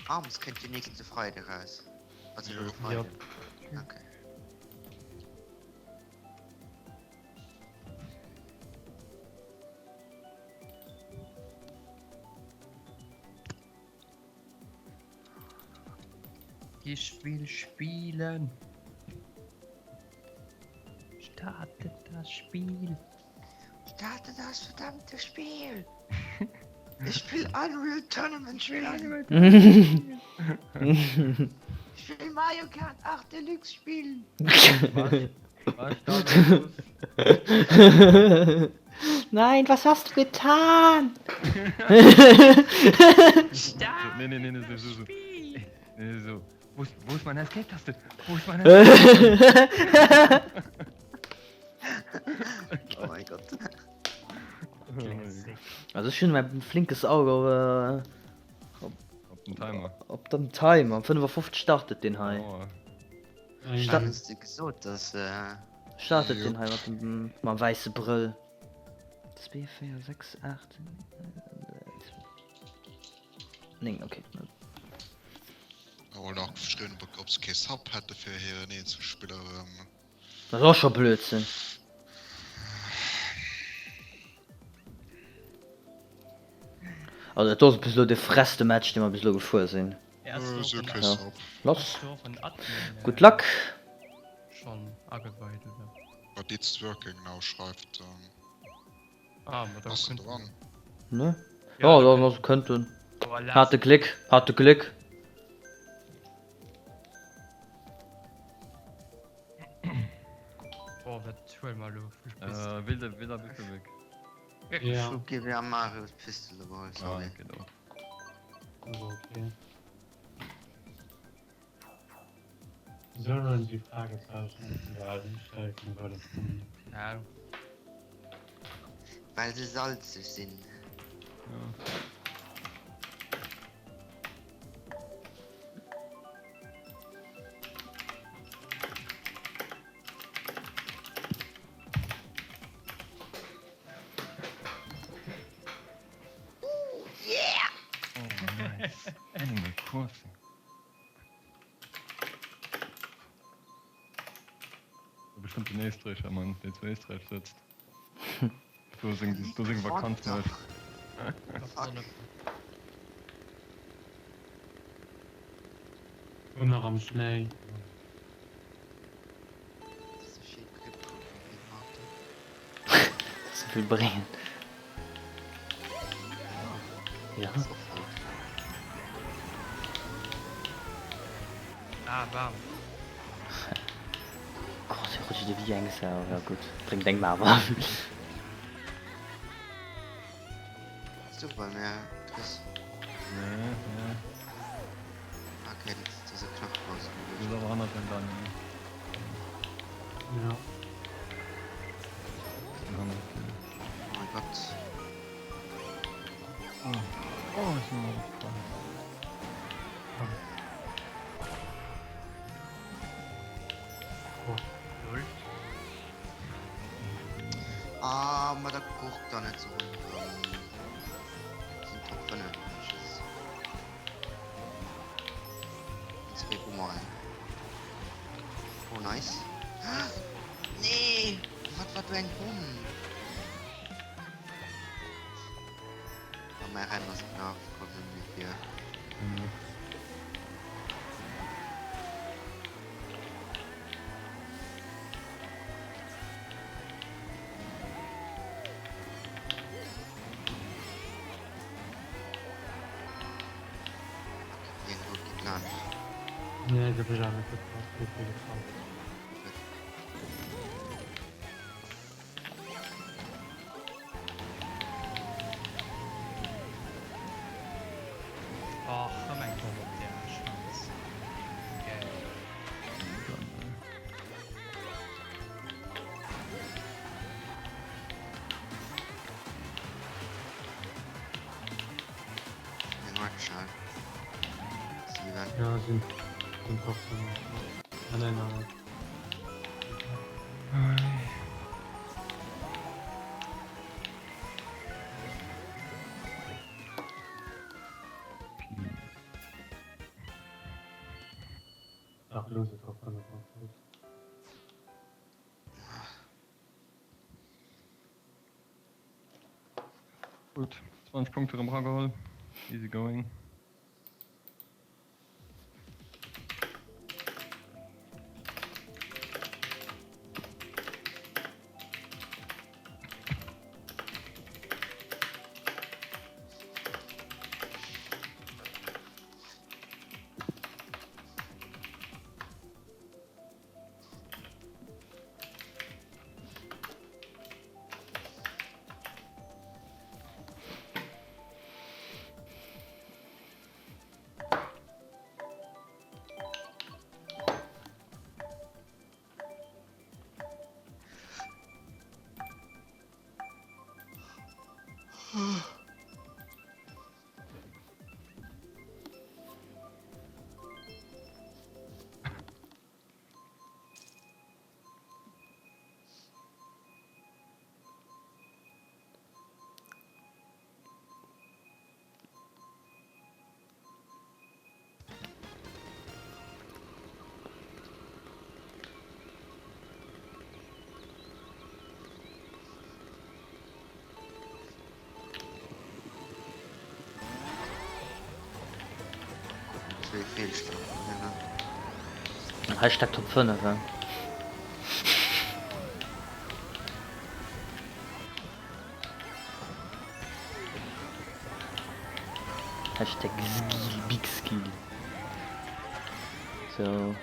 D: Arms kënnt jo nächste Freide raus. Also elo de Freiden. Okay.
F: Ich will spielen. Startet das Spiel.
D: Starte das verdammte Spiel. Ich will Unreal Tournament spielen. Ich will Mario Kart 8 Deluxe spielen.
C: Was? Was?
A: Nein, was hast du getan?
C: Nee, nee, nee, nee, so, so, so. Nee, so. Wo ist, wo ist meine Escape-Taste? Wo ist meine Escape-Taste?
D: Oh mein Gott.
A: Also ech hunn mäi flinkes Auge op, äh,
C: Op den Timer.
A: op den Timer. 55 startet den hei.
C: Oh.
A: Sta
D: Hues de gesot, dass. Äh...
A: Startet den hei mat dem mam wäisse Brëll. 2, 4, 6, 8, 9, okay.
B: Wollt nach geschriwwen, ob ob se kee Sub hätte fir hiren eenzele Spiller erëm.
A: Dat ass och scho Blödsinn. Also dat do ass bis elo de frechste Match dee mer bis elo gefuer sinn. Lass. Good luck.
F: Schon ageweit oder?
B: But it's working now schreift en.
F: Ah, ma da
B: Ass en
F: kënnt
B: dran?
A: Ne? Ja, dann ass kënnt en. Hat de Gléck, hat de Gléck.
F: Oh, wat. huele mer elo vu Pist?
C: Wilder Wilder Wickelweg.
D: Ech hu GWA Mario Pistol geholl, sorry.
C: Ah, genau.
G: Also okay. Sollen die Fragezeichen überall hinstellen, weil das
F: Ja.
D: Well se salzeg sinn.
C: Ja.
D: Yeah!
C: Oh, nice. Animal Crossing. Bestimmt den Éisträicher, Mann, deen zu Éisträich sëtzt. Do seng, do seng Vakanz mécht.
G: Hu nach am Schnéi.
A: Souvill bréngen. Ja.
F: Ah, warm.
A: Gott, hier rutscht de wéi eng Sau. Ja gutt, bréngt engem awer.
D: Bass du bei mir, Chris?
C: Nee, nee.
D: Okay, dat ass e Knach raus.
C: Du bist awer hannert dem Daniel.
G: Ja.
C: Hannert dir.
D: Oh mein Gott.
C: Oh, oh, ich bin mal gefallen.
G: Oh.
F: Lol.
D: Ah, ma da gurk da net sou ronderëm. Sinn Top 5. Tschüss. Zwee Boomerangen. Oh, nice. Nee! Wat war do eng Bomm? A mäi Rennen ass knapp, komm net méi vir. Deen Rout geet laanscht.
G: Nee, dat ech awer net gepasst, huet mir gefall.
D: Gutt.
F: Och, rëm eng Bomm op der Schwanz. Geil.
D: Eng Waagschal. 7.
G: Ja, sinn sinn och so. Ah, nein, nein, nein. Ach, lo se Top 5 absolut.
C: Gutt, 20 Punkte erëm erageholl. Easy going.
A: Hashtag Top 5 he. Hashtag Skill, Big Skill. So.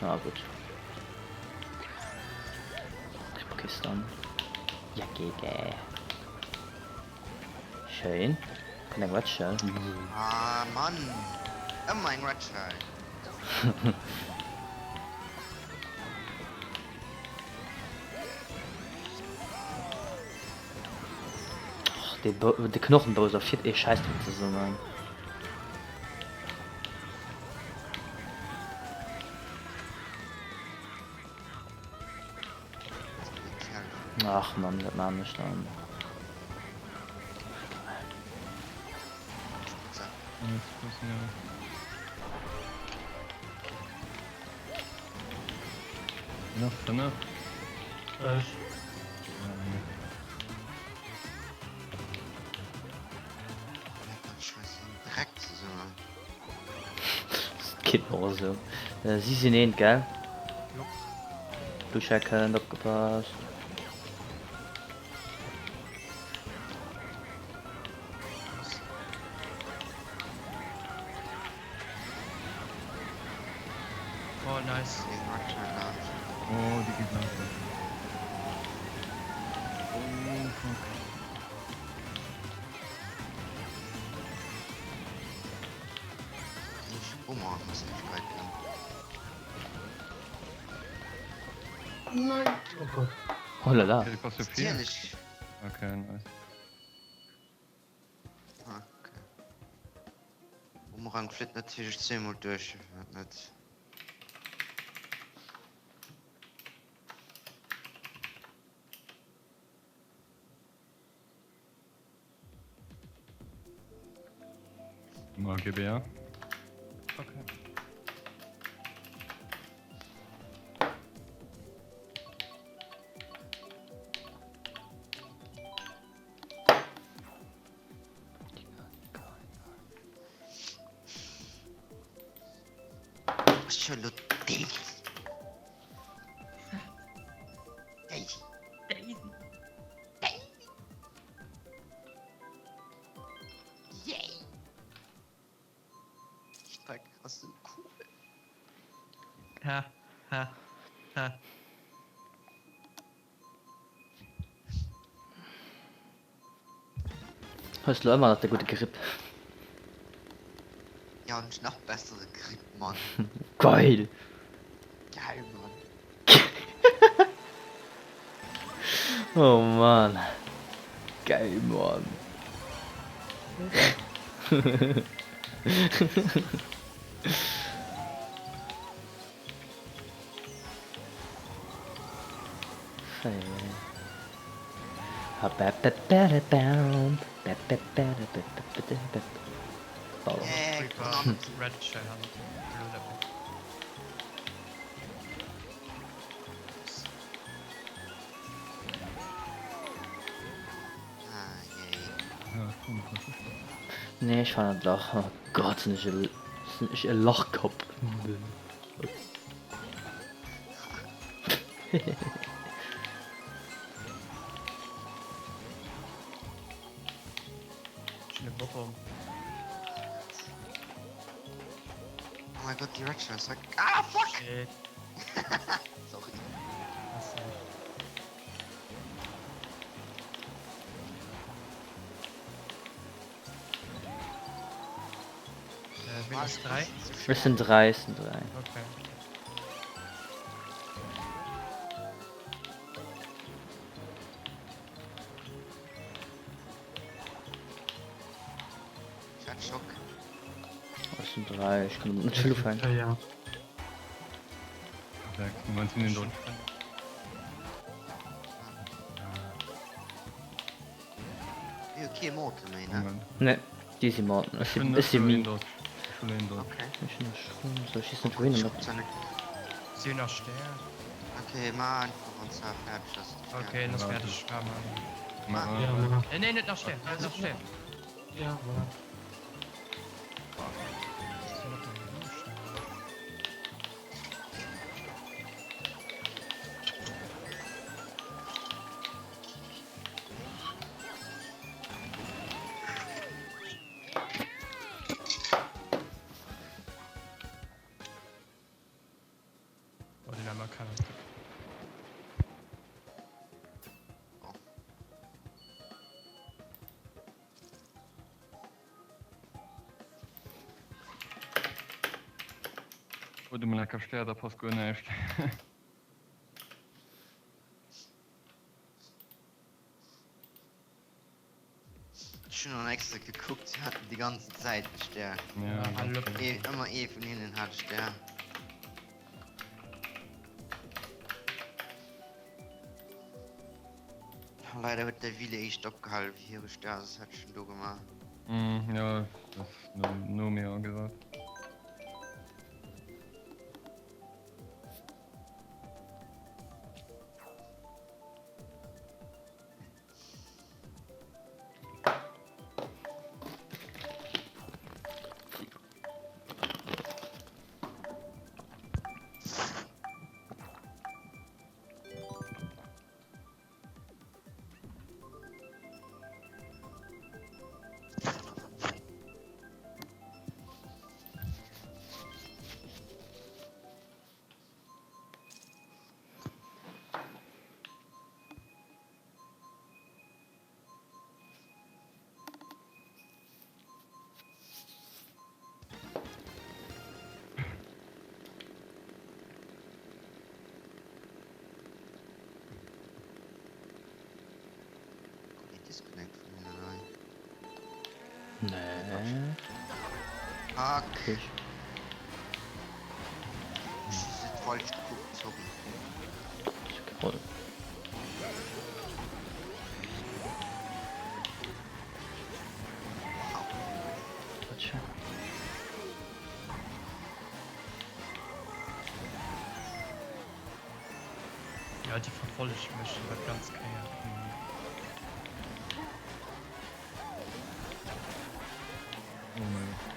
A: Ah gutt. Okay, Stun. Ja, GG. Schéin. Kënnt eng Red Shell.
D: Ah Mann! Ëmmer eng Red Shell.
A: Och dee Bo de Knochenbowser fiert ee Schäissdreck zesummen. Ach Mann, wat maan ech dann?
C: Nach 5.
G: Ech.
A: Geet mer och esou. Si sinn eent, gell? Lucia kënnt, opgepasst.
F: Oh nice.
C: Oh, déi geet langsam. Oh fuck.
G: Nein! Oh Gott.
A: Oh la la.
C: Okay, pass op hier. Okay, nice.
D: Bumerang flitt natierlech zweemol duerch, wat net.
C: Mal GBA.
F: Okay.
D: Ech hu lo Daisy. Daisy.
E: Daisy.
D: Daisy. Yay. Die Strecke ass sou cool.
F: Ha, ha, ha.
A: Hues lo ëmmer nach de gudde Grip?
D: Jo, hunn ech nach bessere Grip, Mann.
A: Geil!
D: Geil, Mann.
A: Oh Mann. Geil, Mann. Nee ech fannen dat Lach, oh Gott sinn ech e sinn ech e Lachkapp.
D: Oh mein Gott, die Red Shell ist Ah, fuck! Shit. Sorry.
F: Äh, ass 3?
A: Ech sinn 3, ech sinn 3.
F: Okay.
D: Ich hat Schock.
A: Ech sinn 3, ech kann net vill ufänken.
G: Ja.
C: 6, 19 den Dodge.
D: Kee Mortal méi, ne?
A: Nee, déi si Mortal. Ech sinn, ech si mi.
D: Okay.
A: Ech hunn nach Schroom, so ech weess net wouhin
D: Ich
A: domat.
D: guck zwar net.
F: Si hunn nach Stär.
D: Okay, ma einfach wann zwar fäerdeg ass.
F: Okay, en ass fäerdeg. War mal.
G: Ja, ma.
F: Äh, nee, net nach Stär, net nach Stär.
G: Ja, voilà.
F: Oh, den Amerikaner-Typ.
C: Oh, du lecker Stär, da passt guer näischt.
D: Ech hunn an extra gekuckt, si haten déi ganzen Zäit e Stär.
C: Ja,
D: Ee, ëmmer ee vun hinnen hat e Stär. Leider huet de Wille éischt opgehal wéi hire Stär, soss hätt ech en do gemaach.
C: Mm, ja, dat ass no, no mir agesat.
D: Disconnect vun hinnen hei.
A: Nee.
D: Fuck.
A: Okay.
D: Ech hu se falsch gekuckt, sorry.
F: Ja, déi verfollege mech iwwer d'ganz Kéier.
C: Oh mein Gott.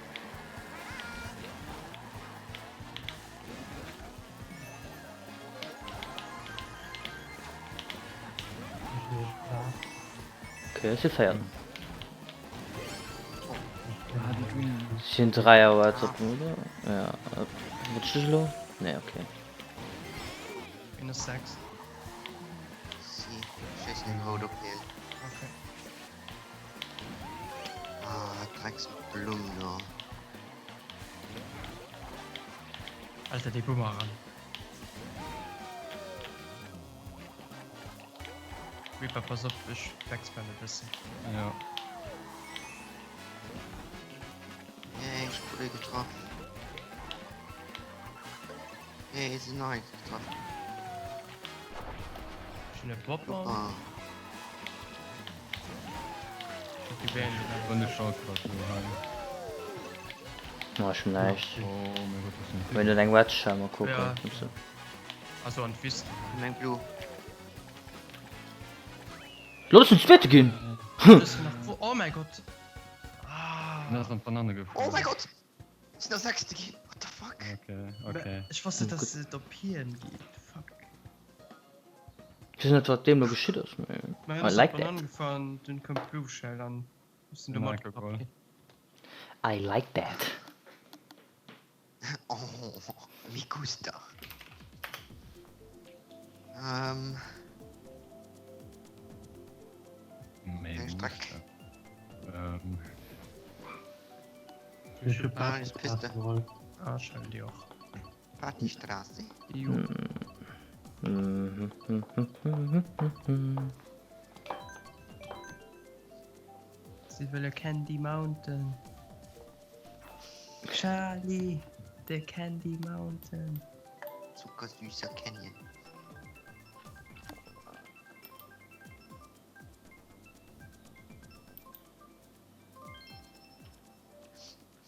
A: Okay, si féieren. Sinn 3 Auer op, oder? Ja, rutscht ech elo? Nee, okay.
F: Minus 6.
D: Si schéissen eng rout op hien.
F: Okay.
D: Ah, Drecksblumm do.
F: Alter, dee Bumerang. Reaper, pass op, ech backspam e bëssen.
C: Ja.
D: Hey, ech krut ee getraff. Hey, sinn nach eng getraff.
F: Ech hunn e Bobber.
D: Bobber.
C: Wann de Shortcut do hei.
A: Oh, ech hunn näischt.
C: Oh mein Gott, was sind
A: Wenn du eng Wedge mal kucken.
F: Ja. Also an d'Wüst.
D: Hun eng Blu.
A: Lol, ech sinn Zweete ginn!
F: Oh mein Gott! Ah.
C: Den ass an d'Banane geflunn.
D: Oh mein Gott! Ech sinn nach Sechste ginn! What the fuck?
C: Okay, okay.
F: Ech wosst net, dass et op hien geet. Fuck.
A: Ech weess net wat deem lo geschitt ass, mee I like that.
F: Gefahren, dunn koum d'Blue Shell an ech sinn do
C: Nein,
F: matgerappt ginn.
A: I like that.
D: Oh, mi gusta. Ähm.
C: Méi
D: Eng Streck.
C: Muster. Ähm.
G: Ech hu
D: Ah, ist Piste.
G: Partystraße geholl.
F: Ah, ech huelen déi och.
D: Partystraße.
F: Jo. Si wëlle Candy Mountain. Charlie, the Candy Mountain.
D: Zuckersüßer Canyon.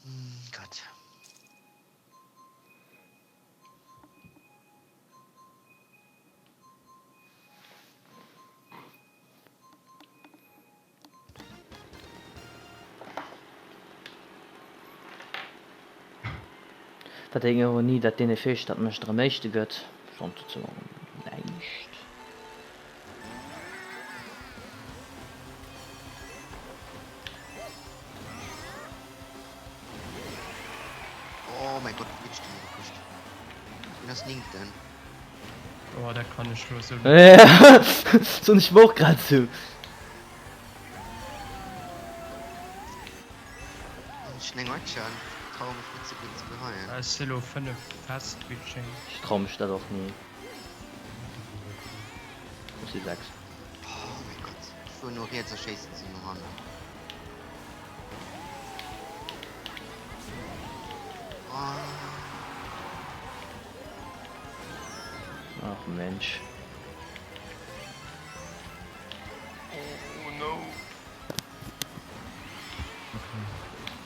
D: Hm, Gott.
A: Wat eng Ironie, dat deen Effekt dat mech der am éischte gëtt, sonst sozusagen näischt.
D: Oh mein Gott, wou ginn ech denn hiergepusht? Wien ass Néngten?
F: Oh, dat kann ech lo sou net.
A: Ja, soen ech mer och grad sou.
D: Ech hunn eng Ocha an traue mech net sou gutt ze geheien.
F: Ech si lo 5 fest Twitching.
A: Ech trau mech dat och ni. Ech si 6.
D: Oh mäi Gott, ech fuer no riets a schéissen se no hannen.
A: Ach Mensch.
F: Oh no.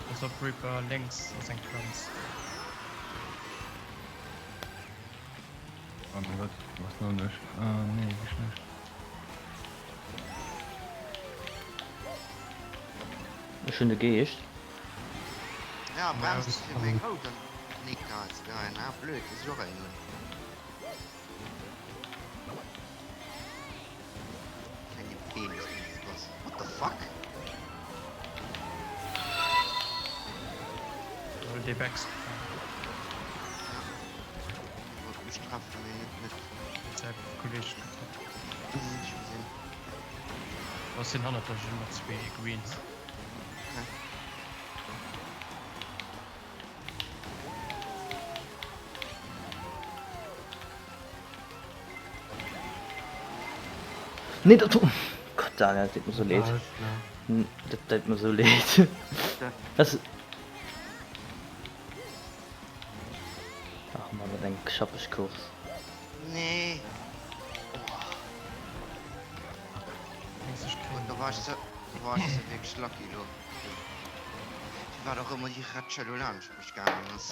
F: Pass op Reaper, lénks ass eng Planz.
C: Oh mein Gott, was noch nicht. Ah nee, wie schlecht.
A: Ech hunn de Geescht.
D: Ja, bremst du fir meng rout an Nika ze geheien? Ah, blöd, muss ech och eng hunn. Klenge Penis, wéi du bass. What the fuck?
F: Lol, dee Bex.
D: Ja. Wollt mech treffen, mee net net.
F: Huet säi Kolleg getraff.
D: Mhm, ech gesinn.
F: Oh, ech sinn hannert der Jill mat zwee Greens.
D: Okay.
A: Nee dat Gott Daniel, dat deet mer sou leed. Dat deet mer sou leed. Was? Ach man, wat eng schappeg Course.
D: Nee. Oh. Da war ech ze, da war ech ze wierklech lucky lo. Firwat och ëmmer déi Retscha lo laanscht mech gaangen ass.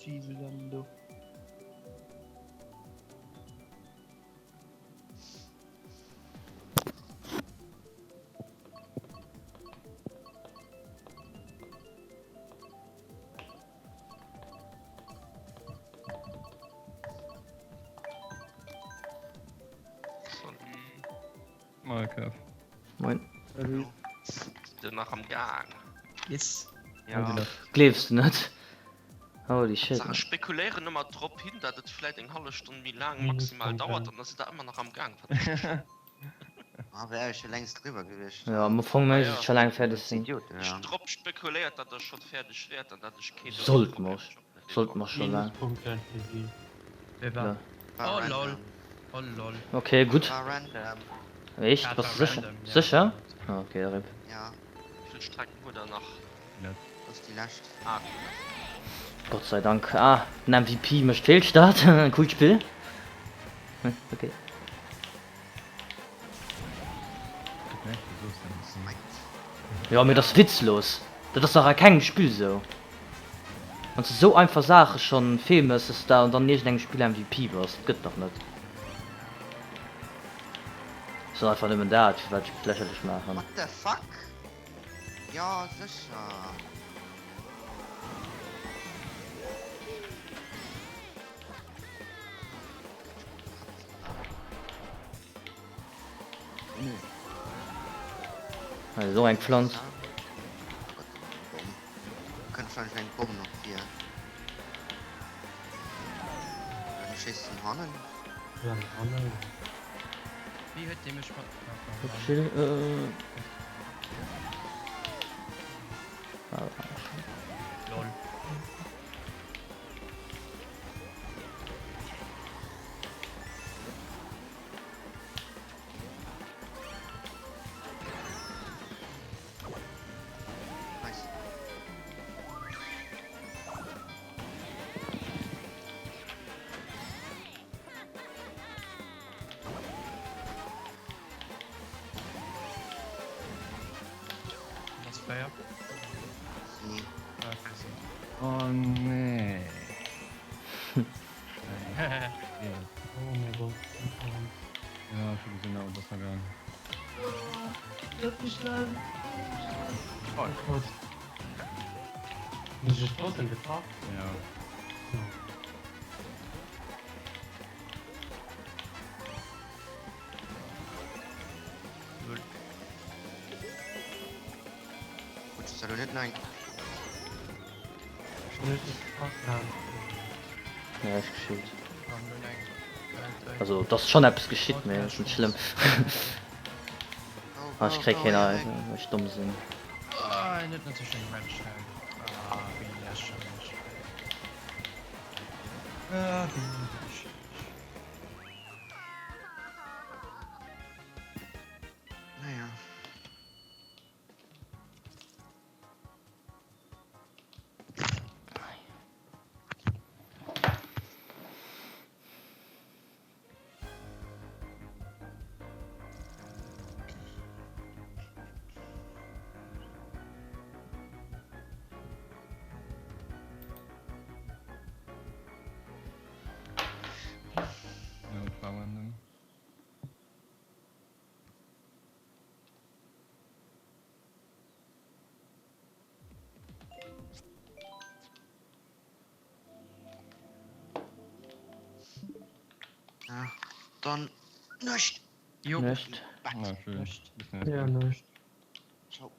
F: Gislando.
H: Salut.
C: Moin Kev.
A: Moin.
H: Salut. Sidd der nach am Gaang?
E: Yes.
D: Ja.
A: Gleefs de net? Holy shit.
H: Ech spekuléieren ëmmer drop hin, datt et vläit eng hallef Stonn méi laang maximal dauert an da sidd der ëmmer nach am Gaang.
D: Ah, wär ech scho längst driwwer gewiescht.
A: Jo, am Fong mécht et scho laang fäerdeg sinn.
D: Idioten,
H: Ech
D: ja.
H: hunn drop spekuléiert, datt der scho fäerdeg wäert an datt ech kee
A: Sollt mer, sollt mer scho laang.
G: Minuspunkte fir si.
F: Wee war?
A: Ja.
D: War
F: Oh lol.
D: random.
F: Oh lol.
A: Ok, gutt.
D: War random.
A: Echt?
F: Dat
A: Bass
F: war
A: du sécher?
F: random, ja.
A: Sécher? Ah, ok, rip.
D: Ja.
H: Wéi vill Strecken huet der nach?
D: Dat ass déi lescht.
H: Ah, déi lescht.
A: Gott sei Dank. Ah, den MVP mécht Feelstart. Coolt Spill. Ok. Jo mee dat ass witzlos, dat ass dach a kengem Spill sou. Wann s de sou einfach Saache schonn feelmëss dass de dann an iergendengem Spill MVP bass, dat gëtt dach net. Ass einfach nëmmen dat firwat ech mech lächerlech maachen.
D: What the fuck? Jo sécher.
A: Hei ass och eng Pflanz.
D: Kënnt wahrscheinlech eng Bomm nach vir. Dann schéisst en hannen.
G: Dann hannen.
F: Wéi huet dee mech mat.
A: Chill, äh.
F: Lol.
D: Nice.
F: Das fair.
D: Nee.
C: Oh nee.
G: Oh mein Gott.
C: Ja, ech hu gesinn, awer et ass nach gaang.
G: Dat ass schlëmm. Oh Gott. Hunn ech dech trotzdem getraff?
C: Ja.
D: Gutt, dass elo net nei.
A: Näischt geschitt. Also et ass schonn eppes geschitt, mee ass net schlëmm. Ah, ech kréie keen Eisen, well ech domm sinn.
D: Naja.
C: Ja, dat war random.
D: Ja, dann Nuecht.
F: Jo.
A: Nuecht.
C: Na, schön.
F: Nuecht.
C: Bis nächst
G: Ja,
C: Mal.
G: Nuecht.
D: Ciao.